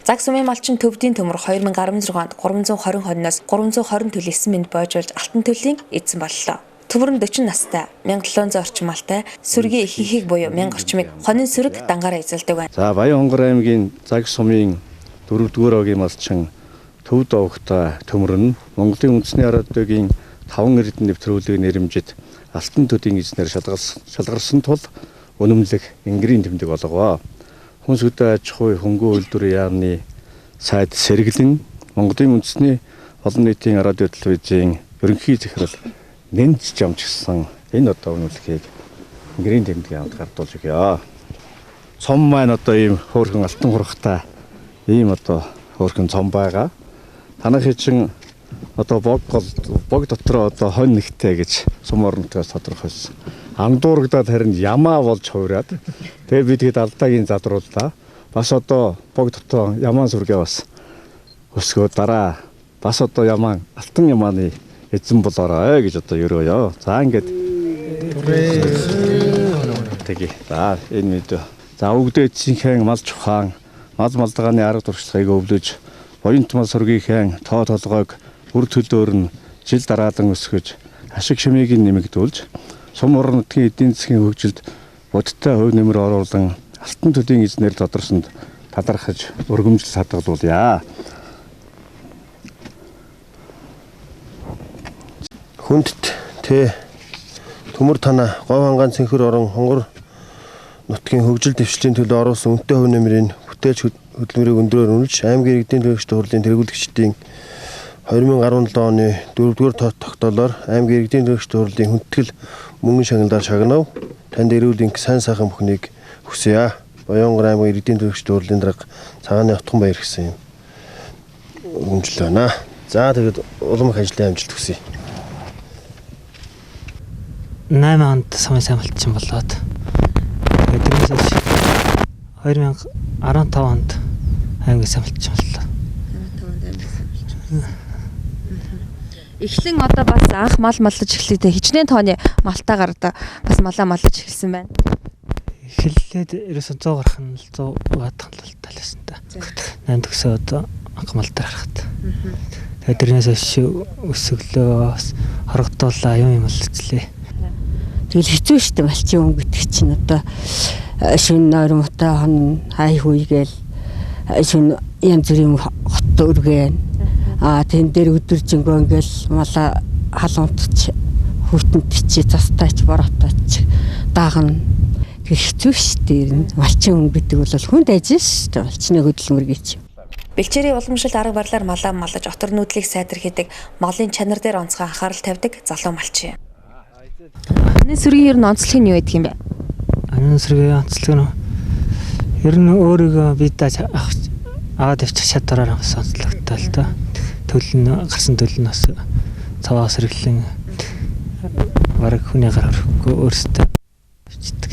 Заг сумын малчин Төвдийн төмөр 2016 онд 320 хоньноос 320 төл 9 минут боожуулж алтан төлийн эзэн боллоо. Төмөр нь 40 настай, 1700 орчим малтай, сүргийн ихэнхийг буюу 1000 орчмыг хонин сүрэг дангаараа эзэлдэг байна. За, Баянхонгор аймгийн Заг сумын 4-р огийн малчин Төвд овогтой Төмөр нь Монголын үндэсний радиогийн 5 эрдэнэ нэвтрүүлэг нэрэмжит алтан төдийн эзнэр шалгарсан тул үнэмлэх энгэрийн тэмдэг болгоо. Хүнс хөдөө аж ахуй хөнгөн үйлдвэр яамны сайд сэргэлэн Монголын үндэсний олон нийтийн радио телевизийн ерөнхий захирал Нэнж жамжсан энэ одоо үнэмлэхийг энгэрийн тэмдгийн хамт гардуулж өгье. Цом маань одоо ийм хөөрхөн алтан хургтай ийм одоо хөөрхөн цом байгаа. Танайх чинь одоо бог гол бог дотроо одоо хонь нэгтэй гэж сум орон нутгаас тодорхойлсон. Андуурагдаад харин ямаа болж хувраад тэгээ би тэгэд алдаагийн задрууллаа. Бас одоо бог дотоо ямаан сүргээ бас өсгөө дараа бас одоо ямаан алтан ямааны эзэн болоорой гэж одоо өрөөё. За ингээд тэгье. За энэ мэдээ. За өвгдөө эцсийнхээ мал чухаан мал малдгааны арга туршлагыг өвлөж буянт мал сүргийнхээ тоо толгойг үр төлөөр нь жил дараалан өсгөж ашиг шимийг нэмэгдүүлж сум орон нутгийн эдийн засгийн хөгжилд бодиттой хувь нэмэр оруулан алтан төдийн эзнэр тодорсонд талархаж өргөмжил хадгалуулъя. Хүндт тэ төмөр танаа говь хангаан цэнхэр орон хонгор нутгийн хөгжил дэвшлийн төлөө оруулсан үнэтэй хувь нэмрийн бүтээлч хөдөлмөрийг өндрөөр үнэлж аймгийн иргэдийн төлөөлөгчдийн хурлын тэргүүлэгчдийн 2017 оны 4-р тогтоолоор аймгийн иргэдийн төлөөлөгчдийн хурлын хүндэтгэл мөнгөн шагналаар шагнав. Танд эрүүл энх сайн сайхан бүхнийг хүсье. Баянгор аймгийн иргэдийн төлөөлөгчдийн хурлын дарга Цагааны Отхон баяр гэсэн юм өргөмжлөл байна. За тэгээд улам их ажлын амжилт хүсье. 8 онд сумын сайн малчин болоод тэгээд тэрнээс хойш 2015 онд аймгийн сайн малчин боллоо. 15 онд аймгийн сайн малчин болсон. Эхлэн одоо бас анх мал маллаж эхлэхдээ хичнээн тооны малтаагаар одоо бас малаа маллаж эхэлсэн байна. Эхлээд ерөөсө 100 гарах нь 100 гадах нь л талсан та. 8 төгсөө одоо анх мал дээр харахад. Тэгээд тэрнээс хойш өсөглөө бас хорогдуулаа юм малчлээ. Тэгэл хэцүү шүү дээ малчин хүн гэдэг чинь одоо шүн нойр муутай хон хай хүйгээл шүн янз бүрийн хот өргөөн. А тэн дээр өдөржингөө ингээл малаа халуунтч хүүтэнт чи застайч боротойч даагна. Тэр хэцүү шүү дээ ер нь. Малчин хүн гэдэг бол хүнд ажил шүү дээ. Малчны хөдөлмөр гэж. Бэлчээрийн уламжлалт арга барилаар малаа малаж отор нүүдлийг сайтар хийдэг малын чанар дээр онцгой анхаарал тавьдаг залуу малчин. Хонин сүргийн ер нь онцлог нь юу гэдэг юм бэ? Хонин сүргийн онцлог нь ер нь өөрийгөө бие дааж аваад явчих чадвараар бас онцлогтой л доо. Төл нь гарсан төл нь бас цаваа сэргэлэн бараг хүний гар өрөхгүй өөрсдөө авчдаг.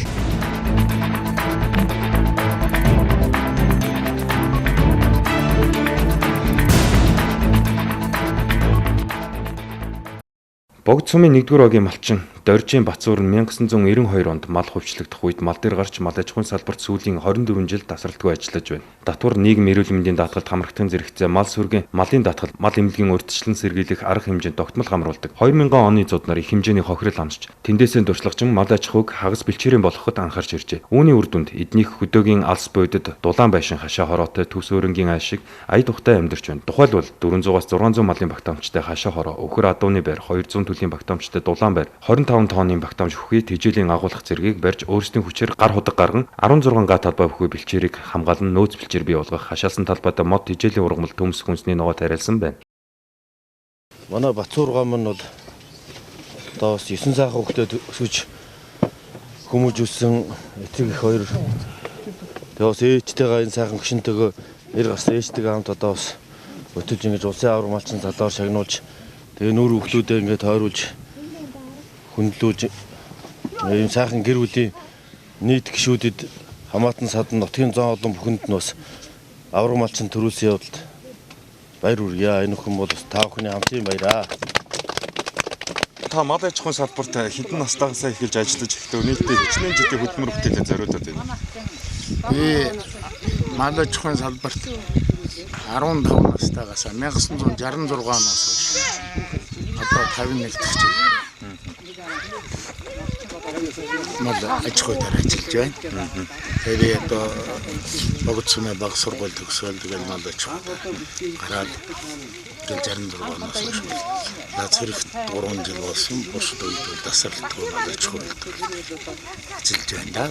Богд сумын 1-р огийн малчин Доржийн Бацуур нь 1992 онд мал хувьчлагдах үед мал дээр гарч мал аж ахуйн салбарт сүүлийн 24 жил тасралтгүй ажиллаж байна. Татвар нийгэм эрүүл мэндийн даатгалд хамрагдсан зэрэгцээ мал сүргийн малын даатгал, мал эмнэлгийн урьдчилан сэргийлэх арга хэмжээнд тогтмол хамруулдаг. 2000 оны зуднаар их хэмжээний хохирол амсч тэндээсээ туршлагачин мал аж ахуйг хагас бэлчээрэн болгоход анхаарч иржээ. Үүний үр дүнд эднийх хөдөөгийн алс буйдад дулаан байшин хашаа хороотой төс өрөнгийн ай шиг ая тухтай амьдарч байна. Тухайлбал 400-аас 600 малын багтаамжтай хашаа хороо, өхөр адууны байр, 200 төлийн багтаамжтай дулаан байр, 25 тонны багтаамж бүхий тэжээлийн агуулгах зэргийг барьж өөрсдийн хүчээр гар худаг гарган 16 га талбай бүхий бэлчээрийг хамгаалан нөөц бэлчээр бий болгох хашаалсан талбайдаа мод тэжээлийн ургамал төмс хүнсний ногоо тариалсан байна. Манай Бацуур гом нь бол одоо бас 9 сайхан хүүхдэд өсөж хүмүүжүүлсэн эцэг их хоёр. Тэгээ бас ээжтэйгээ энэ сайхан гişинтэйгээ нэр гарсан ээжтэйгээ хамт одоо бас өтөж ингэж улсын авраг малчин залууар шагнуулж Тэгээ нүүр өхлүүдээ ингээд тойруулж хөндлүүлж ийм сайхан гэр бүлийн нийт гишүүдэд хамаатан садан нутгийн зон олон бүхэнд нь бас авраг малчин төрүүлсэн явдалд баяр хүргье. Энэ хүн бол бас та бүхний хамтын баяраа. Та мал аж ахуйн салбарт хэдэн настайгаасаа эхэлж ажиллаж эхлэв. Нийтдээ хичнээн жилийн хөдөлмөр бүтээлээ зориулаад байна. Би мал аж ахуйн салбарт 15 настайгаас 1966 оноос хойш одоо 51 дахь жил мал аж ахуй дээр ажиллаж байна. Тэгээд би одоо Богд сумын баг сургууль төгсөөл тэгэл мал аж ахуй гараад тэгэл 66 оноос хойш наад зэрэгт 3 жил болсон бусад үед бол тасралтгүй мал аж ахуй ажиллаж байна да.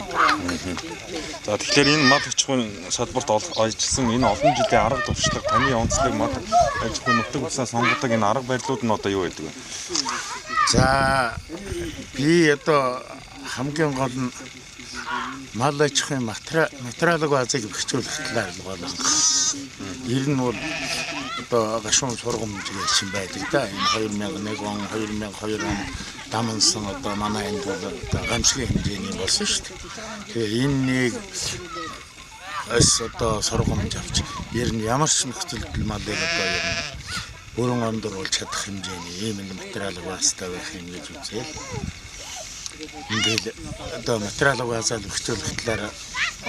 За тэгэхээр энэ мал аж ахуйн салбарт ажилласан энэ олон жилийн арга туршлага, таны онцлог мал аж ахуйн нутаг усаа сонгодог энэ арга барилууд нь одоо юу байдаг вэ? За би одоо хамгийн гол нь мал аж ахуйн материалын баазыг бэхжүүлэх талаар л гол анхаарсан. Ер нь бол одоо гашуун сургамж гэж юм байдаг да. Энэ 2001 он, 2002 он дамнсан одоо манай энд бол одоо гамшигын хэмжээний болсон шүү дээ. Тэгээ энэ нэг эс одоо сургамж авч ер нь ямар ч нөхцөлд малыг одоо ер нь бүрэн ондруулж чадах хэмжээний ийм нэг материалын баазтай байх юм гэж үзээл. Ингээл одоо материалын баазаа бэхжүүлэх талаар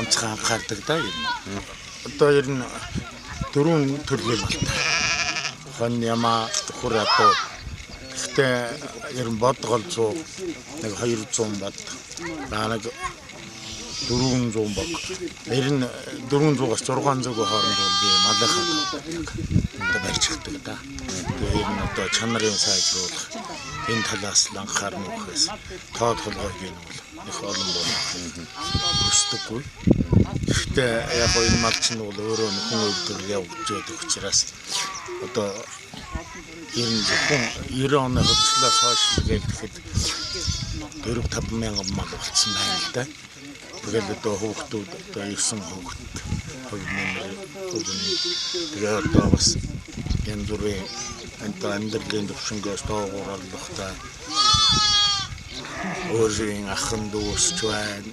онцгой анхаардаг да ер нь. Одоо ер нь дөрвөн төрлийн малтай. Хон ямаа, үхэр адуу. Гэхдээ ер нь бод голзуу нэг 200 бод. Наа нэг 400 бог. Ер нь 400-аас 600-ийн хооронд бол би малынхаа одоо барьж чаддаг да. Тэгээ ер нь одоо чанарын сайжруулах энэ талаас л анхаарна гэхээс тоо толгойг нь бол их олон бол хүсдэггүй. Гэхдээ яг гоо энэ мал чинь бол өөрөө нөхөн үйлдвэр явагдаж байдаг учраас одоо ер нь зөвхөн 90 оны хувьчлалаас хойш гэхэд 4-5 мянган мал болцсон байна л да. Тэгэл одоо хүүхдүүд одоо 9 хүүхэд хувь нэмэр өгнө. Тэгээ одоо бас янз бүрийн одоо амьдралын төвшөнгөөс доогуур орлоготой өөрийн ахан дүүсч байна,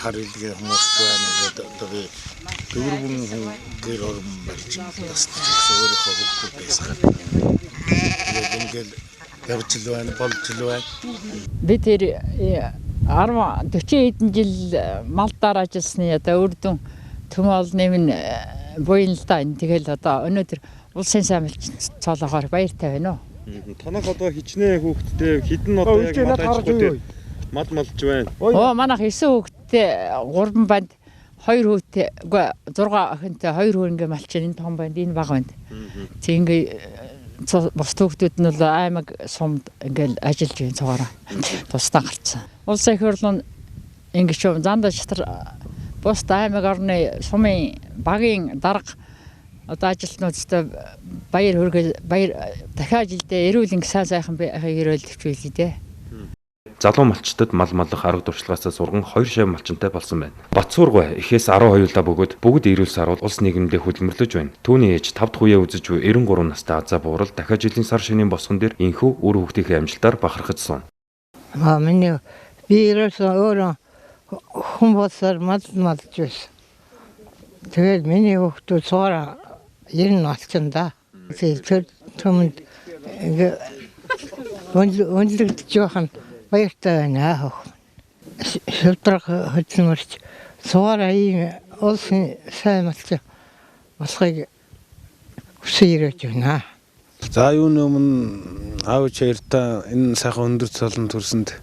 хар илгийн хүмүүс ч байна гэдэг одоо би дөрвөн хүн гэр орон барьж тасдаж өгсөн өөрийнхөө хүүхдүүдээс гадна. Тэгээд ингээл явж л байна, болж л байна. Би тэр 10 40 хэдэн жил мал дээр ажилласны одоо үр дүн төмөл нэмэн буян л да. Тэгэл одоо өнөөдөр улсын сайн малчин цоолохоор баяртай байна уу. Танах одоо хичнээн хүүхэдтэй хэдэн одоо яг мал аж ахуйтай мал малж байна. Оо манайх 9 хүүхэдтэй 3 банд 2 хүүтэй үгүй 6 охинтой 2 хүү ингээ малчин энэ том банд энэ бага банд. Тэг ингээ бус хүүхдүүд нь бол аймаг сумд ингээл ажиллаж байна цугаараа. Тусдаа гарцсан. Улсын их хурлын ингэ ч зандаа шатар бусд аймаг орны сумын багийн дарга одоо ажилтнуудтай баяр хүргээ баяр дахиад жилдээ эрүүл ингэ сайн сайхан байхыг ерөөл төвчүүлье дээ. Залуу малчтад мал маллах арга туршлагаасаа сурган 2 шав малчинтай болсон байна. Батсуургай эхээс 10 хоёулаа бөгөөд бүгд эрүүл саруул улс нийгэмдээ хөдөлмөрлөж байна. Түүний ээж 5 дахь үеэ үзэж буй 93 настай Азаа Буурал дахиад жилийн сар шинийн босгон дээр энхүү үр хүүхдийнхээ амжилтаар бахархаж сууна. Миний би ерөөсөө өөрөө хүн болсоор мал малж байсан. Тэгээд миний хүүхдүүд цугаараа 90 олчихно да. Тэр түмэнд ингээ өнлөгдөж явах нь баяртай байна. Шударга хөдөлмөрч цугаараа ийм улсын сайн малчин болохыг хүсэн ирэж байна. За юуны өмнө аав ээж хоёртаа энэ сайхан өндөр цолон төрсөнд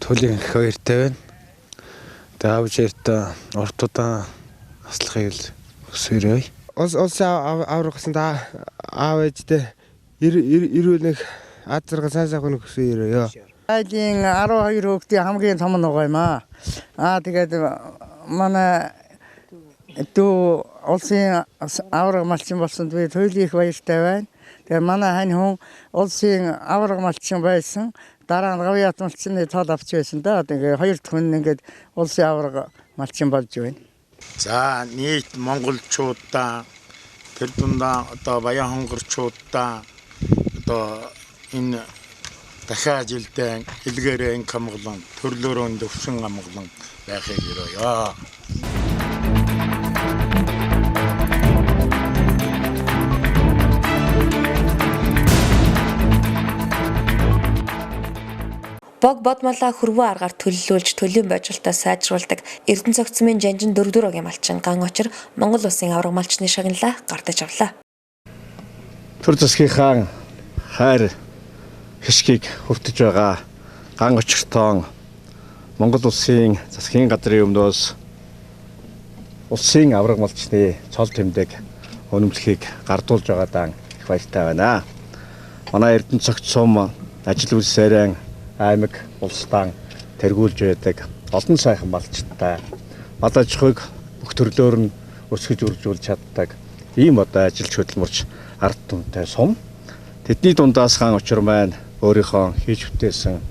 туйлын их баяртай байна. Тэгээ аав ээж хоёртаа урт удаан наслахыг л хүсэн ирээе. Улсын авраг гэсэн аав ээжтэй эрүүл нэг ад заргал сайн сайхан хүсэн ирээе. Айлын 12 хүүхдийн хамгийн том нь байгаа юм аа. Аа тэгээд манай дүү улсын авраг малчин болсонд би туйлын их баяртай байна. Тэгээд манай хань хүн улсын авраг малчин байсан. Дараа нь гавьяат малчны тол авч байсан да. Тэгээд хоёр дахь хүн ингээд улсын авраг малчин болж байна. За нийт монголчуудаа тэр дундаа одоо баян хонгорчуудаа Одоо энэ дахиад жилдээ илгээрээ инх амгалан төрлөөрөө төвшин амгалан байхыг өрөөё. Бог бодмолоо хөрвөө аргаар төлөлүүлж төлөөн божилтоо сайжруулдаг Эрдэнэ цогцмын жанжин 4-р огийн малчин Ган Очир Монгол улсын авраг малчны шагналаа гардаж авлаа. Төр засгийнхаа хайр хишгийг хүртэж байгаа Ган Очиртон Монгол улсын засгийн газрын өмнөөс улсын авраг малчны цол тэмдэг үнэмлэхийг гардуулж байгаадаа их баяртай байна. Манай Эрдэнэ цогц сум ажил үйлсээрээ аймаг улсдаа тэргүүлж байдаг олон сайхан малчтай мал аж ахуйг бүх төрлөөр нь өсгөж үржүүлж чаддаг ийм одоо ажилч хөдөлмөрч ард түмтэй сум. Тэдний дундаас Ган Очир маань өөрийнхөө хийж бүтээсэн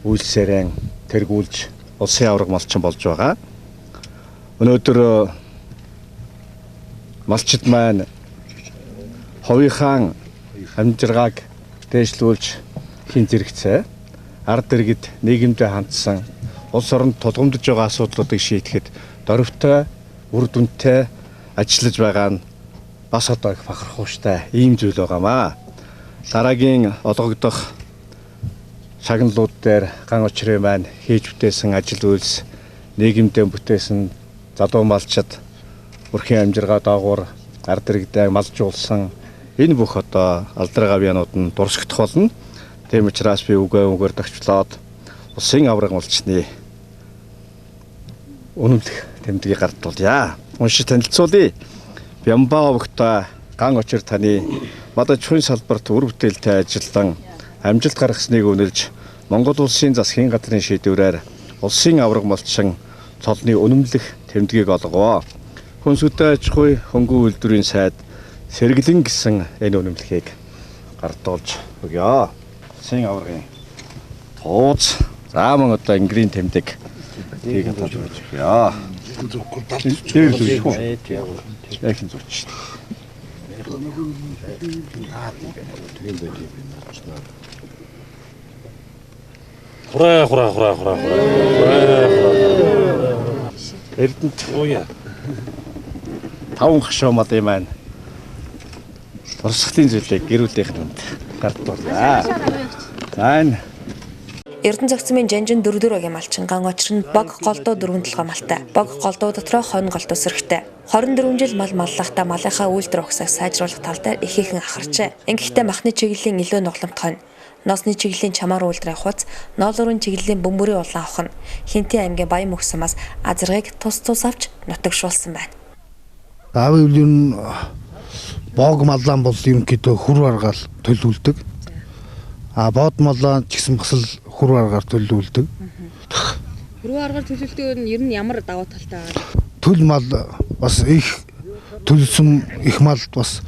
үйлсээрээ тэргүүлж улсын авраг малчин болж байгаа. Өнөөдөр малчид маань хувийнхаа амжиргааг дээшлүүлж хийн зэрэгцээ ард иргэд нийгэмдээ хандсан улс оронд тулгамдж байгаа асуудлуудыг шийдэхэд дөрвтэй үр дүнтэй ажиллаж байгаа нь бас одоо их бахархууштай ийм зүйл байгаамаа. Дараагийн олгогдох шагналууд дээр Ган Очирын маань хийж бүтээсэн ажил үйлс, нийгэмдээ бүтээсэн залуу малчид өрхийн амжиргаа доогуур ард иргэдээ малжуулсан энэ бүх одоо алдар гавьяанууд нь дурсагдах болно. Тийм учраас би үгээ үгээр тагчлаад улсын авраг малчны үнэмлэх тэмдгийг гардуулъя. Уншиж танилцуулъя. Бямба овогтой Ган Очир таны мал аж ахуйн салбарт үр бүтээлтэй ажиллан амжилт гаргасныг үнэлж Монгол улсын засгийн газрын шийдвэрээр улсын авраг малчин цолны үнэмлэх тэмдгийг олгов. Хүнсүтэй аж ахуй хөнгөн үйлдвэрийн сайд сэргэлэн гэсэн энэ үнэмлэхийг гардуулж өгье. Улсын аваргын тууз за мөн одоо ангирын тэмдэг тийг талж өгье. Тэр зүг шүү. Яг энэ зүг шүү. Хураа хураа хураа хураа хураа хураа. Эрдэнэт таван хашуу мал юм байна. Турсгалын зүйлийг гэр бүлийнх нь хүнд гардуулъя. За энэ Эрдэнэ цогцмын жанжин 4-р огийн малчин Ган Очир нь бог голдуу 4 толгой малтай. Бог голдуу дотроо хонь голдуу сөрөгтэй. 24 жил мал маллахдаа малынхаа үйлдвэр угсааг сайжруулах тал дээр ихээхэн анхаарчээ. Ингэхдээ махны чиглэлийн илүү нугламт хонь, носны чиглэлийн чамаар үйлдвэрийн хууц, ноолуурын чиглэлийн бөмбөрийн улаан охин, Хинтийн аймгийн Баян мөх сумаас азаргыг тус тус авч нутагшуулсан байна. Аавын үйл нь бог маллаан бол ерөнхийдөө хүр аргаал төлөвлөдөг. А бод маллаан ч гэсэн бас л хүр аргаар төлөвлөдөг. Хөрвөө аргаар төлөвлөдөг нь ер нь ямар давуу талтай байгаа? Төл мал бас их төлсөн их мал бас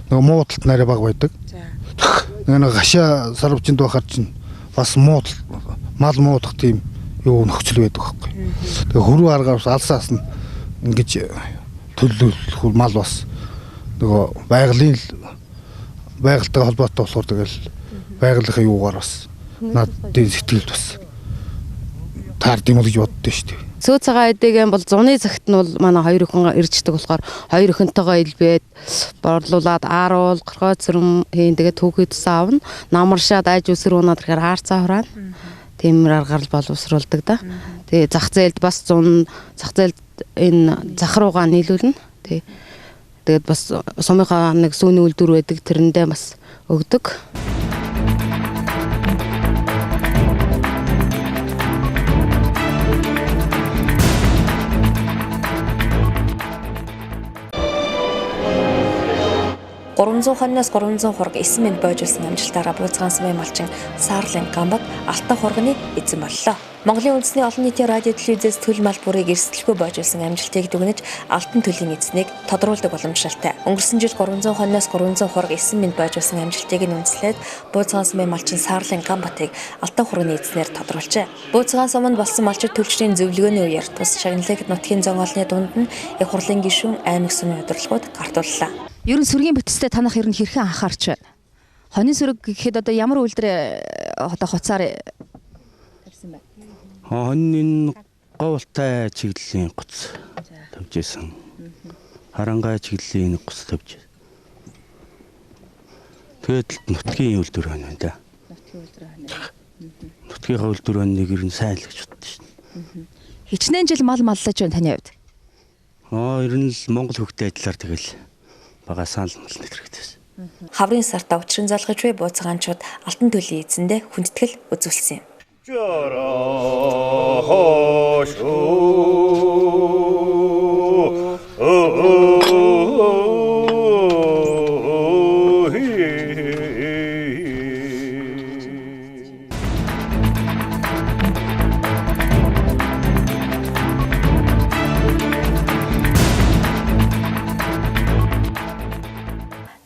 нөгөө муу талд нарай бага байдаг. Нэг гашаа сарвчинд байхаар чинь бас муу мал муудах тийм юу нөхцөл байдаг байхгүй. Тэгээ хөрвөө аргаар бас алсаас нь ингэж төлөвлөх мал бас нөгөө байгалийн байгальтай холбоотой болохоор тэгэл байгалийнхаа юугаар бас надын сэтгэлд бас таард юм уу гэж боддоо шүү дээ. Сөө цагаан эдеген бол зуны цагт нь бол манай хоёр өхөн ирждэг болохоор хоёр өхөнтэйгөө илбээд борлуулад ааруул, горхой цэрэм хийн тэгээд түүхий тусаа авна. Намаршаад айж үсэр унаад ирэхээр аарцаа хураана. Тиймэр аргаар л боловсруулдаг да. Тэгээ зах зээлд бас зун зах зээлд энэ зах руугаа нийлүүлнэ. Тэг. Тэгээд бас сумынхаа нэг сүүний үйлдвэр байдаг тэрэндээ бас өгдөг. 300 хоньноос 300 хург 9 минут бойжуулсан амжилтаараа Бууцгаан сумын малчин Саарлын Гамбат алтан хурганы эзэн боллоо. Монголын үндэсний олон нийтийн радио телевизээс төл мал бүрийг эрсдэлгүй бойжуулсан амжилтыг дүгнэж алтан төлийн эзнийг тодруулдаг боломжтой. Өнгөрсөн жил 300 хоньноос 300 хург 9 минут бойжуулсан амжилтыг нь үндэслээд Бууцгаан сумын малчин Саарлын Гамбатыг алтан хурганы эзнээр тодруулжээ. Бууцгаан суманд болсон малчид төлчрийн зөвлөгөөний үеэр тус шагналыг нутгийн зон олны дунд нь их хурлын гишүүн аймаг сумын удирдлагууд гартууллаа. Ер нь сүргийн бүтцтэй танах ер нь хэрхэн анхаарч байна? Хонин сүрэг гэхэд одоо ямар үйлдвэр одоо хуцаар тавьсан бэ? Хонин говьлтай чиглэлийн гоц тавьж исэн. Харангаа чиглэлийн гоц тавьж. Тэгээд нутгийн үйлдвэр байна да. Нутгийн үйлдвэр байна. Нутгийнхаа үйлдвэр байна нэг ер нь сайн л гэж боддоо шин. Хичнээн жил мал маллаж байна таны хувьд? Ер нь л Монгол хөвгтэй ажиллаар тэгэл бага санал мал нэтрэгдсэн. Хаврын сартаа учрын залгаж буй бууцгаанчууд алтан төллийн эзэндээ хүндэтгэл үзүүлсэн юм.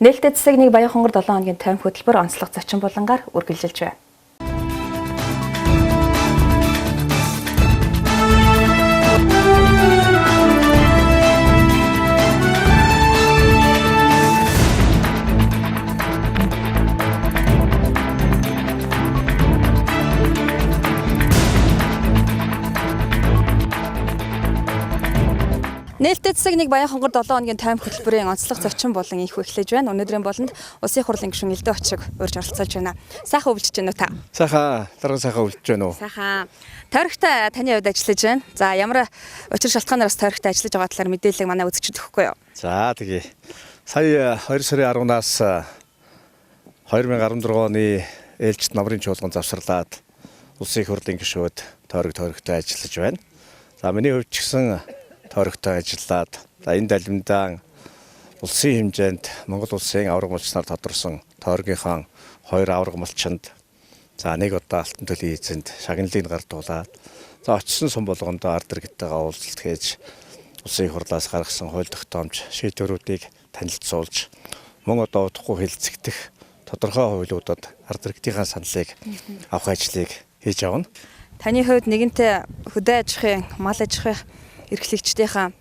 Нээлттэй цэцэг нэг Баянхонгор 7 хоногийн тойм хөтөлбөр онцлог зочин булангаар үргэлжилж байна. Нээлттэй цэцэг нэг Баянхонгор 7 хоногийн тойм хөтөлбөрийн онцлог зочин болон инх эхлэж байна. Өнөөдрийн болонд Улсын хурлын гишүүн Элдэн Очиг урьж оролцоолж байна. Сайхан өвлөж байна уу та? Сайхан, дараа сайхан өвлөж байна уу? Сайхан. Тойрогтой таны хувьд ажиллаж байна. За, ямар учир шалтгаанаар бас тойрогтой ажиллаж байгаа талаар мэдээлэл манай үзэгчид өгөхгүй юу? За, тэгье. Сая 2 сарын 10-наас 2016 оны ээлжит намрын чуулган завсарлаад Улсын хурлын гишүүд тойрогтой ажиллаж байна. За, миний хувьд ч гэсэн тойрогтой ажиллаад энэ далимдаа улсын хэмжээнд Монгол улсын авраг малчнаар тодорсон тойргийнхаа хоёр авраг малчинд за нэг удаа алтан төлийн эзэнд шагналыг гардуулаад за очисон сум болгондоо ард иргэдтэйгээ уулзалт хийж улсын их хурлаас гаргасан хууль тогтоомж шийдвэрүүдийг танилцуулж мөн одоо удахгүй хэлцэгдэх тодорхой хуулиудад ард иргэдийнхаа саналыг авах ажлыг хийж явна. Таны хувьд нэгэнтээ хөдөө аж ахуйн, мал аж ахуйн эрхлэгчдийнхаа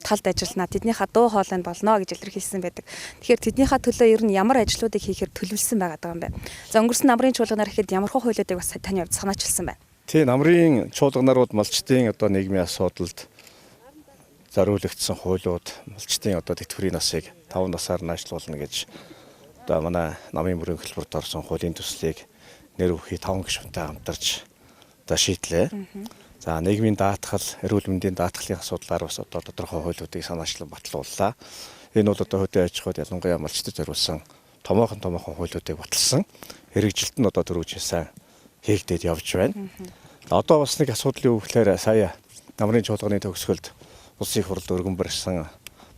талд ажиллана. Тэднийхээ дуу хоолой нь болно гэж илэрхийлсэн байдаг. Тэгэхээр тэднийхээ төлөө ер нь ямар ажлуудыг хийхээр төлөвлөсөн байгаа юм бэ? За өнгөрсөн намрын чуулганаар ихэд ямар хөө хуулиудыг бас таны хувьд санаачилсан байна? Тийм, намрын чуулганарууд малчдын одоо нийгмийн асуудалд зориулагдсан хуулиуд малчдын одоо тэтгэврийн насыг 5 насаар наашлуулна гэж одоо манай намын бүрэн хөтөлбөрт орсон хуулийн төслийг нэр бүхий 5 гишүүнтэй хамтарч одоо шийдлээ. За нийгмийн даатгал, эрүүл мэндийн даатгалын асуудлаар бас одоо тодорхой хуулиудыг санаачлан батлууллаа. Энэ бол одоо хөдөө аж ахуйд ялангуяа малчдад зориулсан томоохон хуулиудыг баталсан. Хэрэгжилт нь одоо дөрвөн сайн хийгдээд явж байна. Одоо бас нэг асуудал юу гэхээр сая намрын чуулганы төгсгөлд улсын их хурлд өргөн барьсан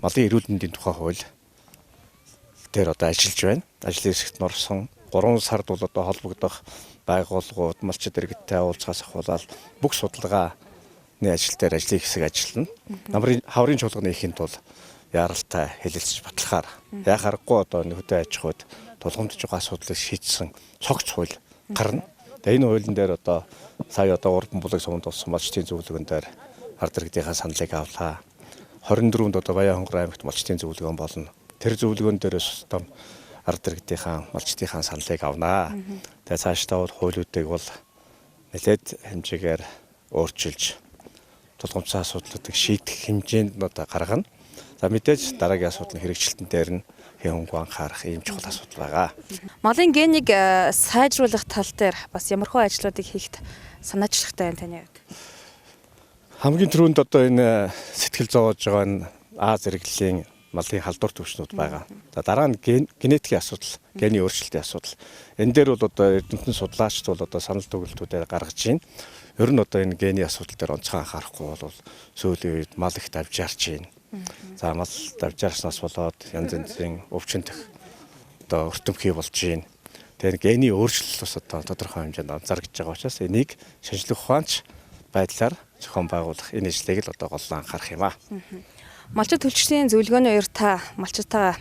малын эрүүл мэндийн тухай хууль дээр одоо ажиллаж байна. Ажлын хэсэгт нь орсон 3 сард бол одоо холбогдох байгууллагууд, малчид иргэдтэй уулзахаас ахуулаад бүх судалгааны ажил дээр ажлын хэсэг ажиллана. Намрын хаврын чуулганы ихэнд бол яралтай хэлэлцэж батлахаар яа харахгүй одоо хөдөө аж ахуйд тулгамдж байгаа асуудлыг шийдсэн цогц хууль гарна. Тэгээ энэ хуулийн дээр одоо сая одоо 3 булаг суманд болсон малчдын зөвлөгөөн дээр ард иргэдийнхаа саналыг авлаа. 24-нд одоо Баянхонгор аймагт малчдын зөвлөгөөн болно. Тэр зөвлөгөөн дээрээс том ард иргэдийнхаа малчдынхаа саналыг авнаа. Тэгээ цаашдаа бол хуулиудыг бол нэлээд хэмжээгээр өөрчилж тулгамдсан асуудлуудыг шийдэх хэмжээнд нь одоо гаргана. За мэдээж дараагийн асуудал нь хэрэгжилтэн дээр нь хэмгүй анхаарах ийм чухал асуудал байгаа. Малын генийг сайжруулах тал дээр бас ямархуу ажлуудыг хийхэд санаачлагтай байна таны хувьд? Хамгийн түрүүнд одоо энэ сэтгэл зовоож байгаа энэ А зэрэглэлийн малын халдвар төвшнүүд байгаа. За дараа нь генетикийн асуудал, гений өөрчлөлтийн асуудал. Энэ дээр бол одоо эрдэмтэн судлаачид бол одоо санал дүгэлтүүдээр гаргаж байна. Ер нь одоо энэ гений асуудал дээр онцгой анхаарахгүй бол сүүлийн үед мал их давжаарч байна. За мал давжаарснаас болоод янз янзын өвчин төх одоо өртөмхий болж байна. Тэгэхээр гений өөрчлөлт бас одоо тодорхой хэмжээнд анзаарч байгаа учраас энийг шинжлэх ухаанч байдлаар зохион байгуулах энэ ажлыг л одоо голлоо анхаарах юм аа. Малчид төлчдийн зөвлөгөөний үер та малчтайгаа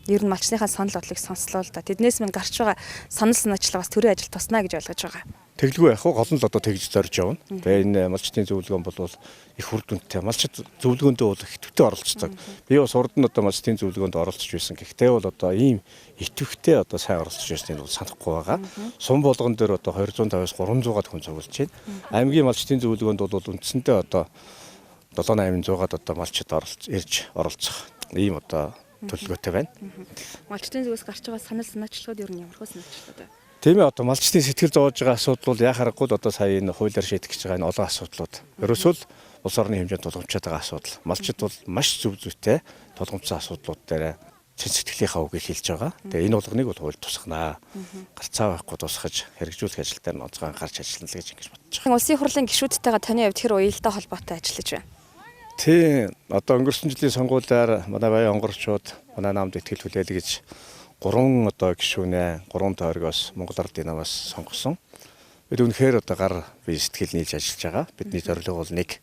Ер нь малчныхаа санал бодлыг сонслоо л да. Тэднээс минь гарч байгаа санал санаачлага бас төрийн ажил туснаа гэж ойлгож байгаа. Тэглгүй яг гол нь л одоо тэгж зорж явна. Тэгээ энэ малчдын зөвлөгөөн бол их үр дүнтэй. Малчид зөвлөгөөндөө бол их идэвхтэй оролцдог. Би бас урд нь одоо малчдын зөвлөгөөнд оролцож байсан. Гэхдээ бол одоо ийм идэвхтэй одоо сайн оролцож байсныг бол санахгүй байгаа. Сум болгон дээр одоо 250-аас 300-аад хүн цуглаж байна. Аймгийн малчдын зөвлөгөөнд бол үндсэндээ одоо 7-800-аад одоо малчид оролц ирж оролцох ийм одоо төлөвлөгөөтэй байна. Малчдын зүгээс гарч байгаа санал санаачлагууд ер нь ямар хөө санаачлагууд вэ? Тийм ээ, одоо малчдын сэтгэл зовоож байгаа асуудал бол яа харахгүй л одоо сая энэ хуулиар шийдэх гэж байгаа энэ олон асуудлууд. Ерөөсөө л улс орны хэмжээнд тулгамдчаад байгаа асуудал. Малчид бол маш зөв зүйтэй тулгамдсан асуудлууд дээр чин сэтгэлийнхаа үгийг хэлж байгаа. Тэгээ энэ болгоныг бол хууль тусгана. Гарцаа байхгүй тусгаж хэрэгжүүлэх ажил дээр нь онцгой анхаарч ажиллана л гэж ингэж бодож байгаа. Улсын хурлын гишүүдтэйгээ таны хувьд хэр уялдаа холбоотой ажиллаж байна? Тийм, одоо өнгөрсөн жилийн сонгуулиар манай Баян онгорчууд манай намд итгэл хүлээлгэж гэж 3 одоо гишүүнээ 3 тойргоос Монгол Ардын намаас сонгосон. Бид үнэхээр одоо гар бие сэтгэл нийлж ажиллаж байгаа. Бидний зорилго бол нэг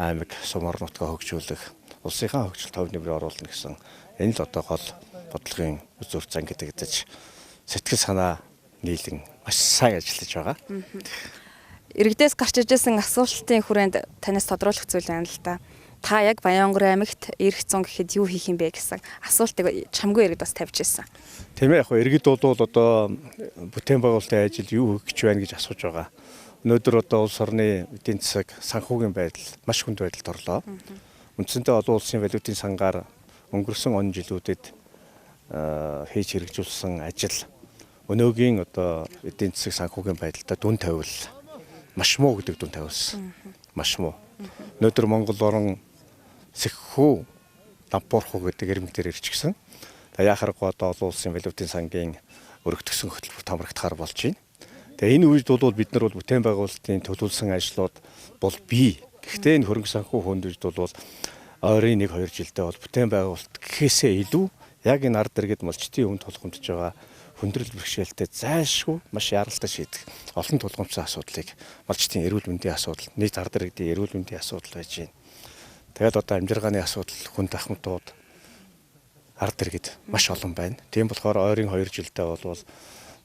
аймаг сум орон нутгаа хөгжүүлэх, улсынхаа хөгжилд хувь нэмрээ оруулна гэсэн энэ л одоо гол бодлогын үзүүр зан гэдэг сэтгэл санаа нийлэн маш сайн ажиллаж байгаа. Иргэдээс гарч ижсэн асуултын хүрээнд танаас тодруулах зүйл байна л да. Та яг Баянгор аймагт ирэх зун гэхэд юу хийх юм бэ гэсэн асуултыг чамгүй иргэд бас тавьж ирсэн. Тийм ээ, яг иргэд бол одоо бүтээн байгуулалтын ажил юу хийх гэж байна гэж асууж байгаа. Өнөөдөр одоо улс орны эдийн засаг санхүүгийн байдал маш хүнд байдалд орлоо. Үндсэндээ олон улсын валютын сангаар өнгөрсөн он жилүүдэд хийж хэрэгжүүлсэн ажил өнөөгийн одоо эдийн засаг санхүүгийн байдалтай дүн тавил маш муу гэдэг дүн тавилсан. Маш муу. Өнөөдөр Монгол орон сэххүү дампуурхуу гэдэг ирмэг дээр ирчихсэн. Тэгээ яхаарахгүй одоо олон улсын валютын сангийн өргөтгсөн хөтөлбөр томрогдохоор болж байна. Тэгээ энэ үед бол бид нар бол бүтээн байгуулалтын төлөвлөсөн ажлууд бол бий. Гэхдээ энэ хөрөнгө санхүү хөндөжд бол ойрын 1-2 жилдээ бол бүтээн байгуулалт гэхээсээ илүү яг энэ ард иргэд малчдын өмнө тулгамдж байгаа хүндрэл бэрхшээлтэй зайлшгүй маш яралтай шийдэх олон тулгамдсан асуудлыг малчдын эрүүл мэндийн асуудал, нийт ард иргэдийн эрүүл мэндийн асуудал байж байна. Тэгээд одоо амьжиргааны асуудал, хүнд ахмадууд ард иргэд маш олон байна. Тийм болохоор ойрын 2 жилдээ бол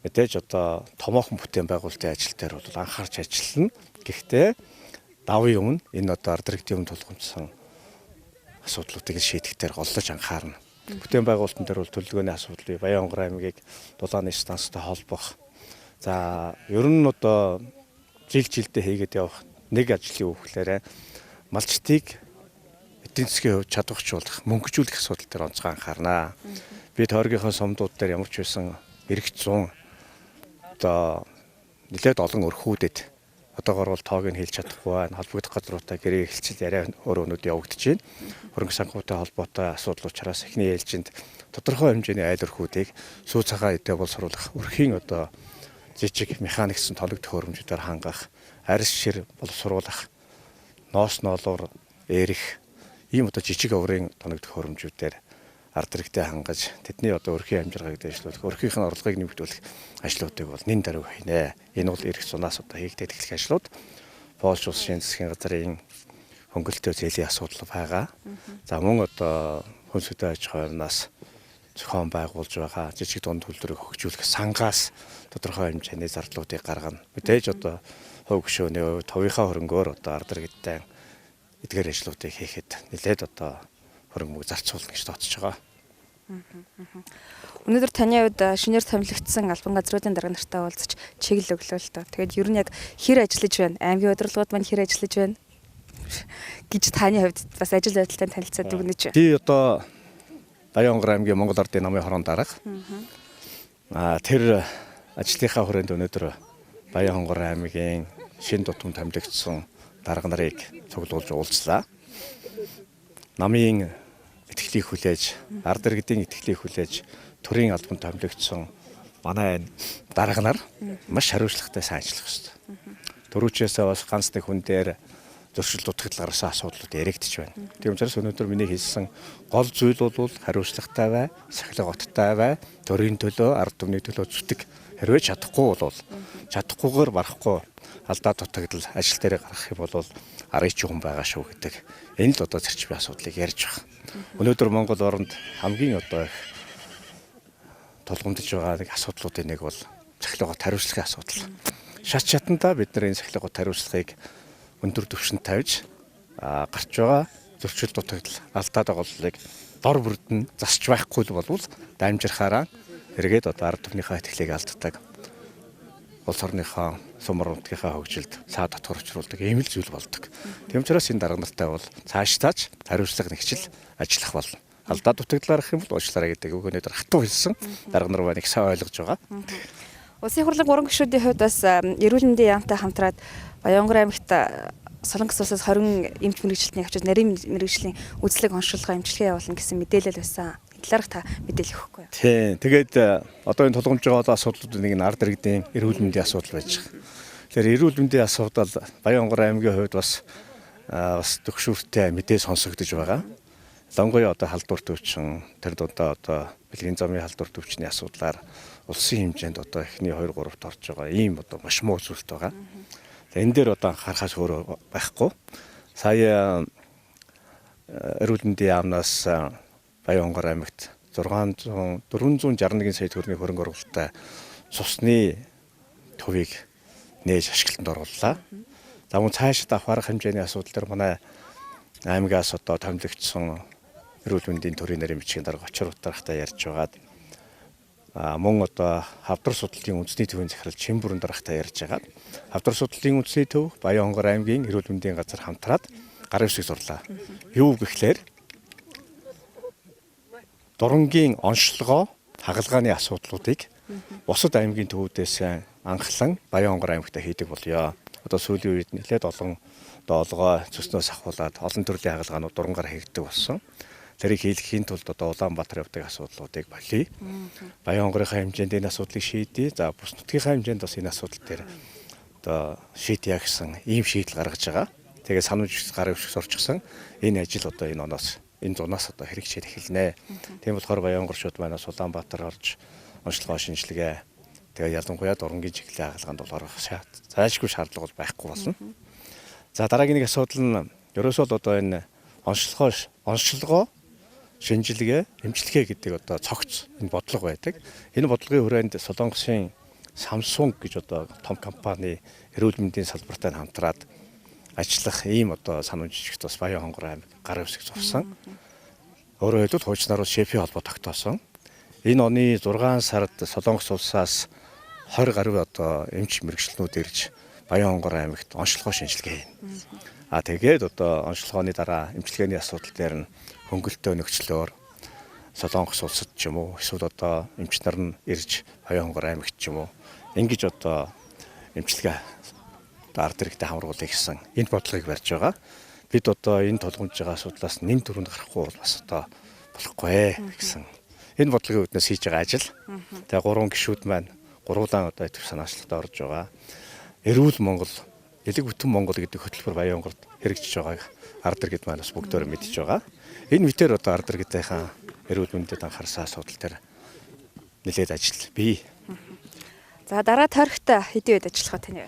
мэдээж одоо томоохон бүтээн байгуулалтын ажил дээр бол анхаарч ажиллана. Гэхдээ давын өмнө энэ одоо ард иргэдийн өмнө тулгамдсан асуудлуудыг шийдэх дээр голлож анхаарна. Бүтээн байгуулалтын дээр бол төлөвлөгөөний асуудал бий. Баянгор аймгийг дулааны станцтай холбох. За, ер нь одоо жил жилдээ хийгээд явах нэг ажлын үхлээрээ малчдыг эдийн засгийн хувьд чадварчуулах, мөнгөжүүлэх асуудал дээр онцгой анхаарна. Би тойргийнхаа сумдууд дээр ямар ч байсан эргэж зун одоо нэлээд олон өрхүүдэд одоогор бол тоог нь хэлж чадахгүй байна. Холбогдох газруудаа гэрээ эхэлчихэл яриа өрөөнүүд явагдаж байна. Хөрөнгө санхүүтэй холбоотой асуудал учраас эхний ээлжинд тодорхой хэмжээний айл өрхүүдийг сүү цагаан эдээ боловсруулах өрхийн одоо жижиг механиксэн тоног төхөөрөмжүүдээр хангах, арьс шир боловсруулах, ноос ноолуур ээрэх ийм одоо жижиг оврын тоног төхөөрөмжүүдээр ард иргэдээ хангаж тэдний одоо өрхийн амжиргааг дэвшлүүлэх, өрхийнх нь орлогыг нэмэгдүүлэх ажлуудыг бол нэн даруй хийнэ. Энэ бол эрх зунаас одоо хийгдээд эхлэх ажлууд. Польш улсын засгийн газрын хөнгөлөлтөө зээлийн асуудал байгаа. За мөн одоо хүн сүдэ аж ахуйнаас зохион байгуулж байгаа жижиг дунд төлбөрийг хөгжүүлэх сангаас тодорхой хэмжээний зардлуудыг гаргана. Мэдээж одоо хувь гишүүний хувьд хувийнхаа хөрөнгөөр одоо ард иргэдтэй эдгээр ажлуудыг хийхэд нэлээд одоо хөрөнгө мөнгө зарцуулна гэж тооцож байгаа. Өнөөдөр таны хувьд шинээр томилогдсон албан газруудын дарга нартай уулзаж чиглэл өглөө л доо. Тэгээд ер нь яг хэр ажиллаж байна? Аймгийн удирдлагууд маань хэр ажиллаж байна гэж таны хувьд бас ажил байдалтай танилцаад өгнөж. Би одоо Баянгор аймгийн Монгол Ардын намын хорон дарга. Тэр ажлынхаа хүрээнд өнөөдөр Баянгор аймгийн шинэ тутам томилогдсон дарга нарыг цуглуулж уулзлаа. Намын итгэлийг хүлээж, ард иргэдийн итгэлийг хүлээж төрийн албанд томилогдсон манай энэ дарга нар маш хариуцлагатай сайн ажиллах ёстой. Төрүүчээсээ бас ганц нэг хүн дээр зөрчил дутагдал гаргасан асуудлууд яригдчих байна. Тийм учраас өнөөдөр миний хэлсэн гол зүйл бол хариуцлагатай бай, сахилга оттой бай, төрийн төлөө, ард түмний төлөө зүтг. Хэрвээ чадахгүй бол чадахгүйгээр барахгүй алдаа дутагдал ажил дээр гаргах юм бол арыг чи хүн байгаа шүү гэдэг энэ л одоо зарчмын асуудлыг ярьж байгаа. Өнөөдөр Монгол оронд хамгийн одоо их тулгамдж байгаа нэг асуудлуудын нэг бол сахилгат хариуцлагын асуудал. Шат шатандаа бид нар энэ сахилгат хариуцлагыг өндөр түвшинд тавьж гарч байгаа зөрчил дутагдал, алдаа дагууллыг дор бүрд нь засч байхгүй болвол дамжирхаараа эргээд одоо ард түмнийхээ итгэлийг алддаг. Улс орныхоо сум орон нутгийнхаа хөгжилд саа дотгор учруулдаг ийм л зүйл болдог. Тийм учраас энэ дарга нартай бол цаашдаач хариуцлага нэгчил ажиллах болно. Алдаа дутагдал гарах юм бол уучлаарай гэдэг үг өнөөдөр хатуу хэлсэн. Дарга нар маань их сайн ойлгож байгаа. Улсын хурлын 3 гишүүдийн хувьд бас эрүүл мэндийн яамтай хамтраад Баянгар аймагт Солонгос улсаас 20 эмч мэргэжилтнийг авчиж нарийн мэргэжлийн үзлэг оншилгоо эмчилгээ явуулна гэсэн мэдээлэл байсан. Энэ талаарх та мэдээлэл өгөхгүй юу? Тийм. Тэгээд одоо энэ тулгамж байгаа асуудлуудын нэг нь ард иргэдийн эрүүл мэндийн асуудал байж байгаа. Тэгэхээр эрүүл мэндийн асуудал Баянгар аймгийн хувьд бас төгшүүртэй мэдээ сонсогдож байгаа. Лонгоё одоо халдвар төвчин тэр дундаа одоо бэлгийн замын халдвар төвчний асуудлаар улсын хэмжээнд одоо эхний 2 3-т орж байгаа ийм одоо маш муу зүйлт байгаа. Энэ дээр одоо анхаарахаас өөр байхгүй. Сая эрүүл мэндийн яамнаас Баянгар аймагт 461 сая төгрөгийн хөрөнгө оруулалттай цусны төвийг нээж ашиглалтанд орууллаа. За мөн цаашид авах арга хэмжээний асуудал дээр манай аймагаас одоо томилогдсон эрүүл мэндийн төрийн нарийн бичгийн дарга очир утархтай ярьж байгаад мөн одоо хавдар судлалын үндэсний төвийн захирал Чимбүрэн даргатай ярьж байгаа. Хавдар судлалын үндэсний төв Баянгар аймгийн эрүүл мэндийн газар хамтраад гарын үсэг зурлаа. Юу гэхлээр дурангийн онцлогоо хагалгааны асуудлуудыг бусад аймгийн төвүүдээс анхлан Баянгар аймагт хийдэг болёо. Одоо сүүлийн үед нэлээд олон долгой цөснөөс ахуулаад олон төрлийн хагалгаанууд дурангаар хийгддэг болсон. Тэрийг хийлгэхийн тулд одоо Улаанбаатар явдаг асуудлуудыг болиё. Баянгарын хэмжээнд энэ асуудлыг шийдье. За бус нутгийнхаа хэмжээнд бас энэ асуудал дээр одоо шийдье гэсэн ийм шийдэл гаргаж байгаа. Тэгээд санамж гарын үсэг сурчсан энэ ажил одоо энэ оноос энэ зунаас одоо хэрэгжээд эхэлнэ. Тийм болохоор Баянгарчууд манаас Улаанбаатар орж онцлогоо шинжилгээ тэгээд ялангуяа дурангийн чиглэлийн хагалгаанд бол орох зайлшгүй шаардлага бол байхгүй болно. За дараагийн нэг асуудал нь ерөөсөө л одоо энэ онцлогоо шинжилгээ, эмчилгээ гэдэг одоо цогц энэ бодлого байдаг. Энэ бодлогын хүрээнд Солонгосын Samsung гэж одоо том компани эрүүл мэндийн салбартай хамтраад ажиллах ийм одоо санамж жижигт бас Баянгар аймаг гарын үсэг зурсан. Өөрөөр хэлбэл хуучнаар шефийн холбоо тогтоосон. Энэ оны 6 сард Солонгос улсаас 20 гаруй одоо эмч мэргэжилтнүүд ирж Баянгар аймагт онцлогоо шинжилгээ хийнэ. А тэгээд одоо онцлогооны дараа эмчилгээний асуудал дээр нь хөнгөлтөө нөхцлөөр Солонгос улсад ч юм уу эсвэл одоо эмч нар нь ирж Баянгар аймагт ч юм уу ингэж одоо эмчилгээ ард иргэдэд хамруулъя гэсэн энэ бодлогыг барьж байгаа. Бид одоо энэ тулгамж байгаа асуудлаас нэн төрөнд гарахгүй бол бас одоо болохгүй гэсэн энэ бодлогын үүднээс хийж байгаа ажил. Тэгээ гурван гишүүд маань гурвуулан одоо идэвх санаачлалтад орж байгаа. Эрүүл Монгол, элэг бүтэн Монгол гэдэг хөтөлбөр Баянгарт хэрэгжиж байгааг ард иргэд маань бас бүгдөө мэдж байгаа. Энэ мэтэр одоо ард иргэдийнхаа эрүүл мэндэд анхаарсан асуудал дээр нэлээд ажил бий. За дараа тойрогт хэдийн үед ажиллах вэ таны?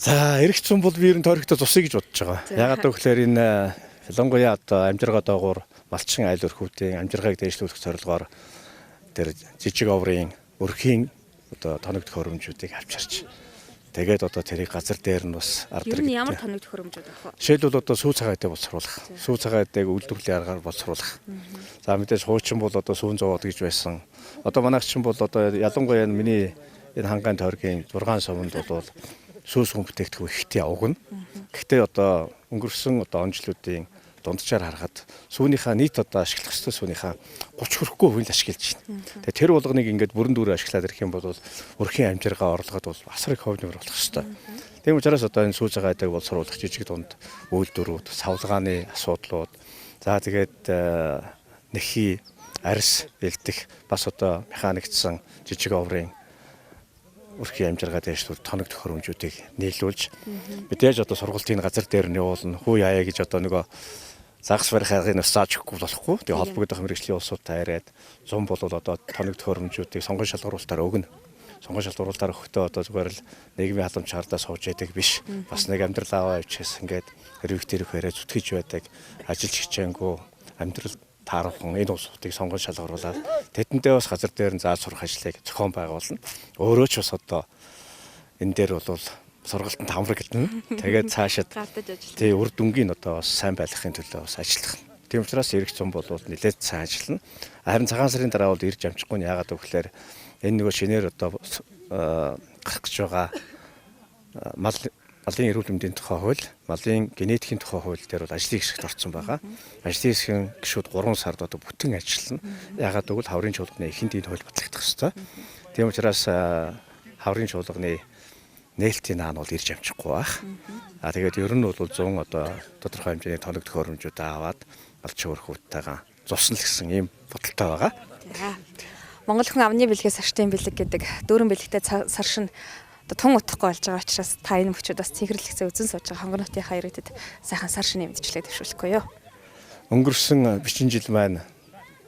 За эрэх зун бол би ер нь тойрогт зусъя гэж бодож байгаа. Ягаад гэвэл энэ ялангуяа одоо амжиргаа доогуур малчин айл өрхүүдийн амжиргааг дээшлүүлэх зорилгоор тэр жижиг оврын өрхийн одоо тоног төхөөрөмжүүдийг авчирч тэгээд одоо тэрийг газар дээр нь бас ард иргэд. Ер нь ямар тоног төхөөрөмжүүд авах вэ? Жишээлбэл одоо сүү цагаан эдэг боловсруулах, сүү цагаан эдэг үйлдвэрлэлийн аргаар боловсруулах. За мэдээж хуучин бол одоо сүүн зовоод гэж байсан. Одоо манайх чинь бол одоо ялангуяа миний энэ хангаан тойргийн 6 суманд бол сүү сүүн бүтээгдэхүүн ихтэй явгана. Гэхдээ одоо өнгөрсөн одоо он жилүүдийн дунджаар харахад сүүнийхээ нийт одоо ашиглах ёстой сүүнийхээ 30 хүрэхгүй хувийг л ашиглаж байна. Тэгээ тэр болгоныг ингээд бүрэн дүүрэн ашиглаад ирэх юм бол өрхийн амжиргаа орлогод бол асар их хувь нэмэр болох ёстой. Тийм учраас одоо энэ сүү цагаан эдэг боловсруулах жижиг дунд үйлдвэрүүд, савлгааны асуудлууд, за тэгээд нэхий, арьс элдэх бас одоо механикдсан жижиг оврын өрхийн амжиргаа дээшлүүл тоног төхөөрөмжүүдийг нийлүүлж мэдээж одоо сургалтын газар дээр нь явуулна. Хүү яая гэж одоо нөгөө загас барих аргыг бас зааж өгөхгүй болохгүй. Тэгээ холбогдох мэргэжлийн улсуудтай яриад зун бол одоо тоног төхөөрөмжүүдийг сонгон шалгаруулалтаар өгнө. Сонгон шалгаруулалтаар өгөхдөө одоо зүгээр л нийгмийн халамж хардаа сууж яадаг биш. Бас нэг амьдрал аваа явчихсан ингээд хэрэг тэрэх яриа зүтгэж байдаг, ажиллаж хичээнгүй амьдрал таархан энэ улсуудыг сонгон шалгаруулаад тэдэндээ бас газар дээр нь зааж сурах ажлыг зохион байгуулна. Өөрөө ч бас одоо энэ дээр бол сургалтанд хамрагдана. Тэгээд цаашид тий үр дүнгийн одоо бас сайн байлгахын төлөө бас ажиллах. Тийм учраас эрэг зам бол нэлээд сайн ажиллана. Харин цагаан сарын дараа бол ирж амжихгүй нь яагаад гэвэл энэ нөгөө шинээр одоо гарах гэж байгаа малын эрүүл мэндийн тухай хууль, малын генетикийн тухай хууль дээр бол ажлын хэсэгт орсон байгаа. Ажлын хэсгийн гишүүд 3 сард одоо бүтэн ажиллана. Яагаад гэвэл хаврын чуулганы эхэнд энэ хууль батлагдах ёстой. Тийм учраас хаврын чуулганы нээлтийн наан бол ирж амжихгүй байх. А тэгээд ер нь бол 100 одоо тодорхой хэмжээний тоног төхөөрөмжүүдээ аваад малчин өрхүүтэйгээ зусна л гэсэн ийм бодолтой байгаа. Монгол хүн амны бэлгээс сарчтын бэлэг гэдэг дөрвөн бэлэгтэй сар шин одоо тун утахгүй болж байгаа учраас та энэ мөчүүд бас цэнхэрлэгцээ үзэн сууж байгаа хонгор нутгийнхаа иргэдэд сайхан сар шинэ мэдчлэг дэвшүүлэхгүй юу? Өнгөрсөн бичин жил маань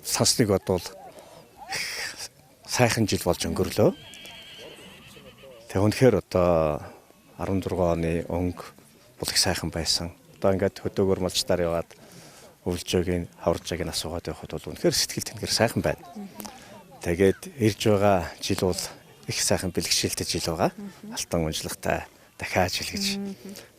сансныг бодвол сайхан жил болж өнгөрлөө. Тэг үнэхээр одоо 16 оны өнгө бол их сайхан байсан. Одоо ингээд хөдөөгөр малчдаар яваад өвлжөөгийн хаваржааг нь асуугаад явхад бол үнэхээр сэтгэл тэнхэр сайхан байна. Тэгээд ирж байгаа жил бол их сайхан бэлгшээлтэй жил байгаа. Алтан унжлагтай дахиад жил гэж.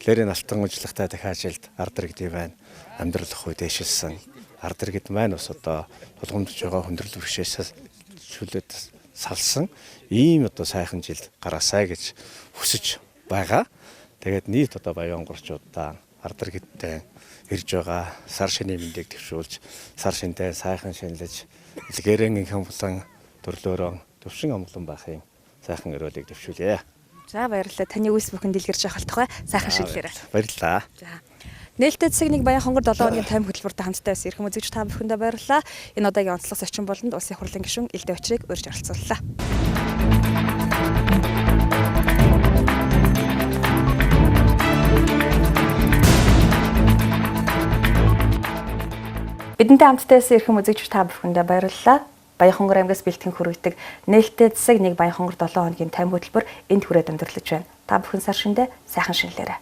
Тэгэхээр энэ алтан унжлагтай дахиад жилд ард иргэдийн маань амьдрал өх үе дээшилсэн. Ард иргэд маань бас одоо тулгамдж байгаа хүндрэл бэрхшээлээс чөлөөт салсан ийм одоо сайхан жил гараасай гэж хүсэж байгаа. Тэгээд нийт одоо баян онгорчуудаа ард иргэдтэй ирж байгаа сар шинийн мэндийг төвшүүлж сар шинтэй сайхан шинэлж илгээрэн инхэн булан төрлөөрөө төвшин амгалан байхын сайхан өрөөлийг төвшүүлье. За баярлалаа. Таны үйлс бүхэн дэлгэрж явах болтугай сайхан шинэлээрэй. Баярлалаа. За. Нээлттэй цэцэг нэг баян хонгор 7 хоногийн тайм хөтөлбөртэй хамтдаа байсан эрхэм үзэгч та бүхэндээ баярлалаа. Энэ удаагийн онцлог зочин болонд Улсын хурлын гишүүн Элдэ Очрыг урьж оролцууллаа. Бидэнтэй хамтдаа байсан эрхэм үзэгч та бүхэндээ баярлалаа. Баянхонгор аймгаас бэлтгэн хүргэдэг нээлттэй цэцэг нэг Баянхонгор 7 хоногийн тайм хөтөлбөр энд хүрээд өндөрлөж байна. Та бүхэн сар шиндээ сайхан шинэлээрэй.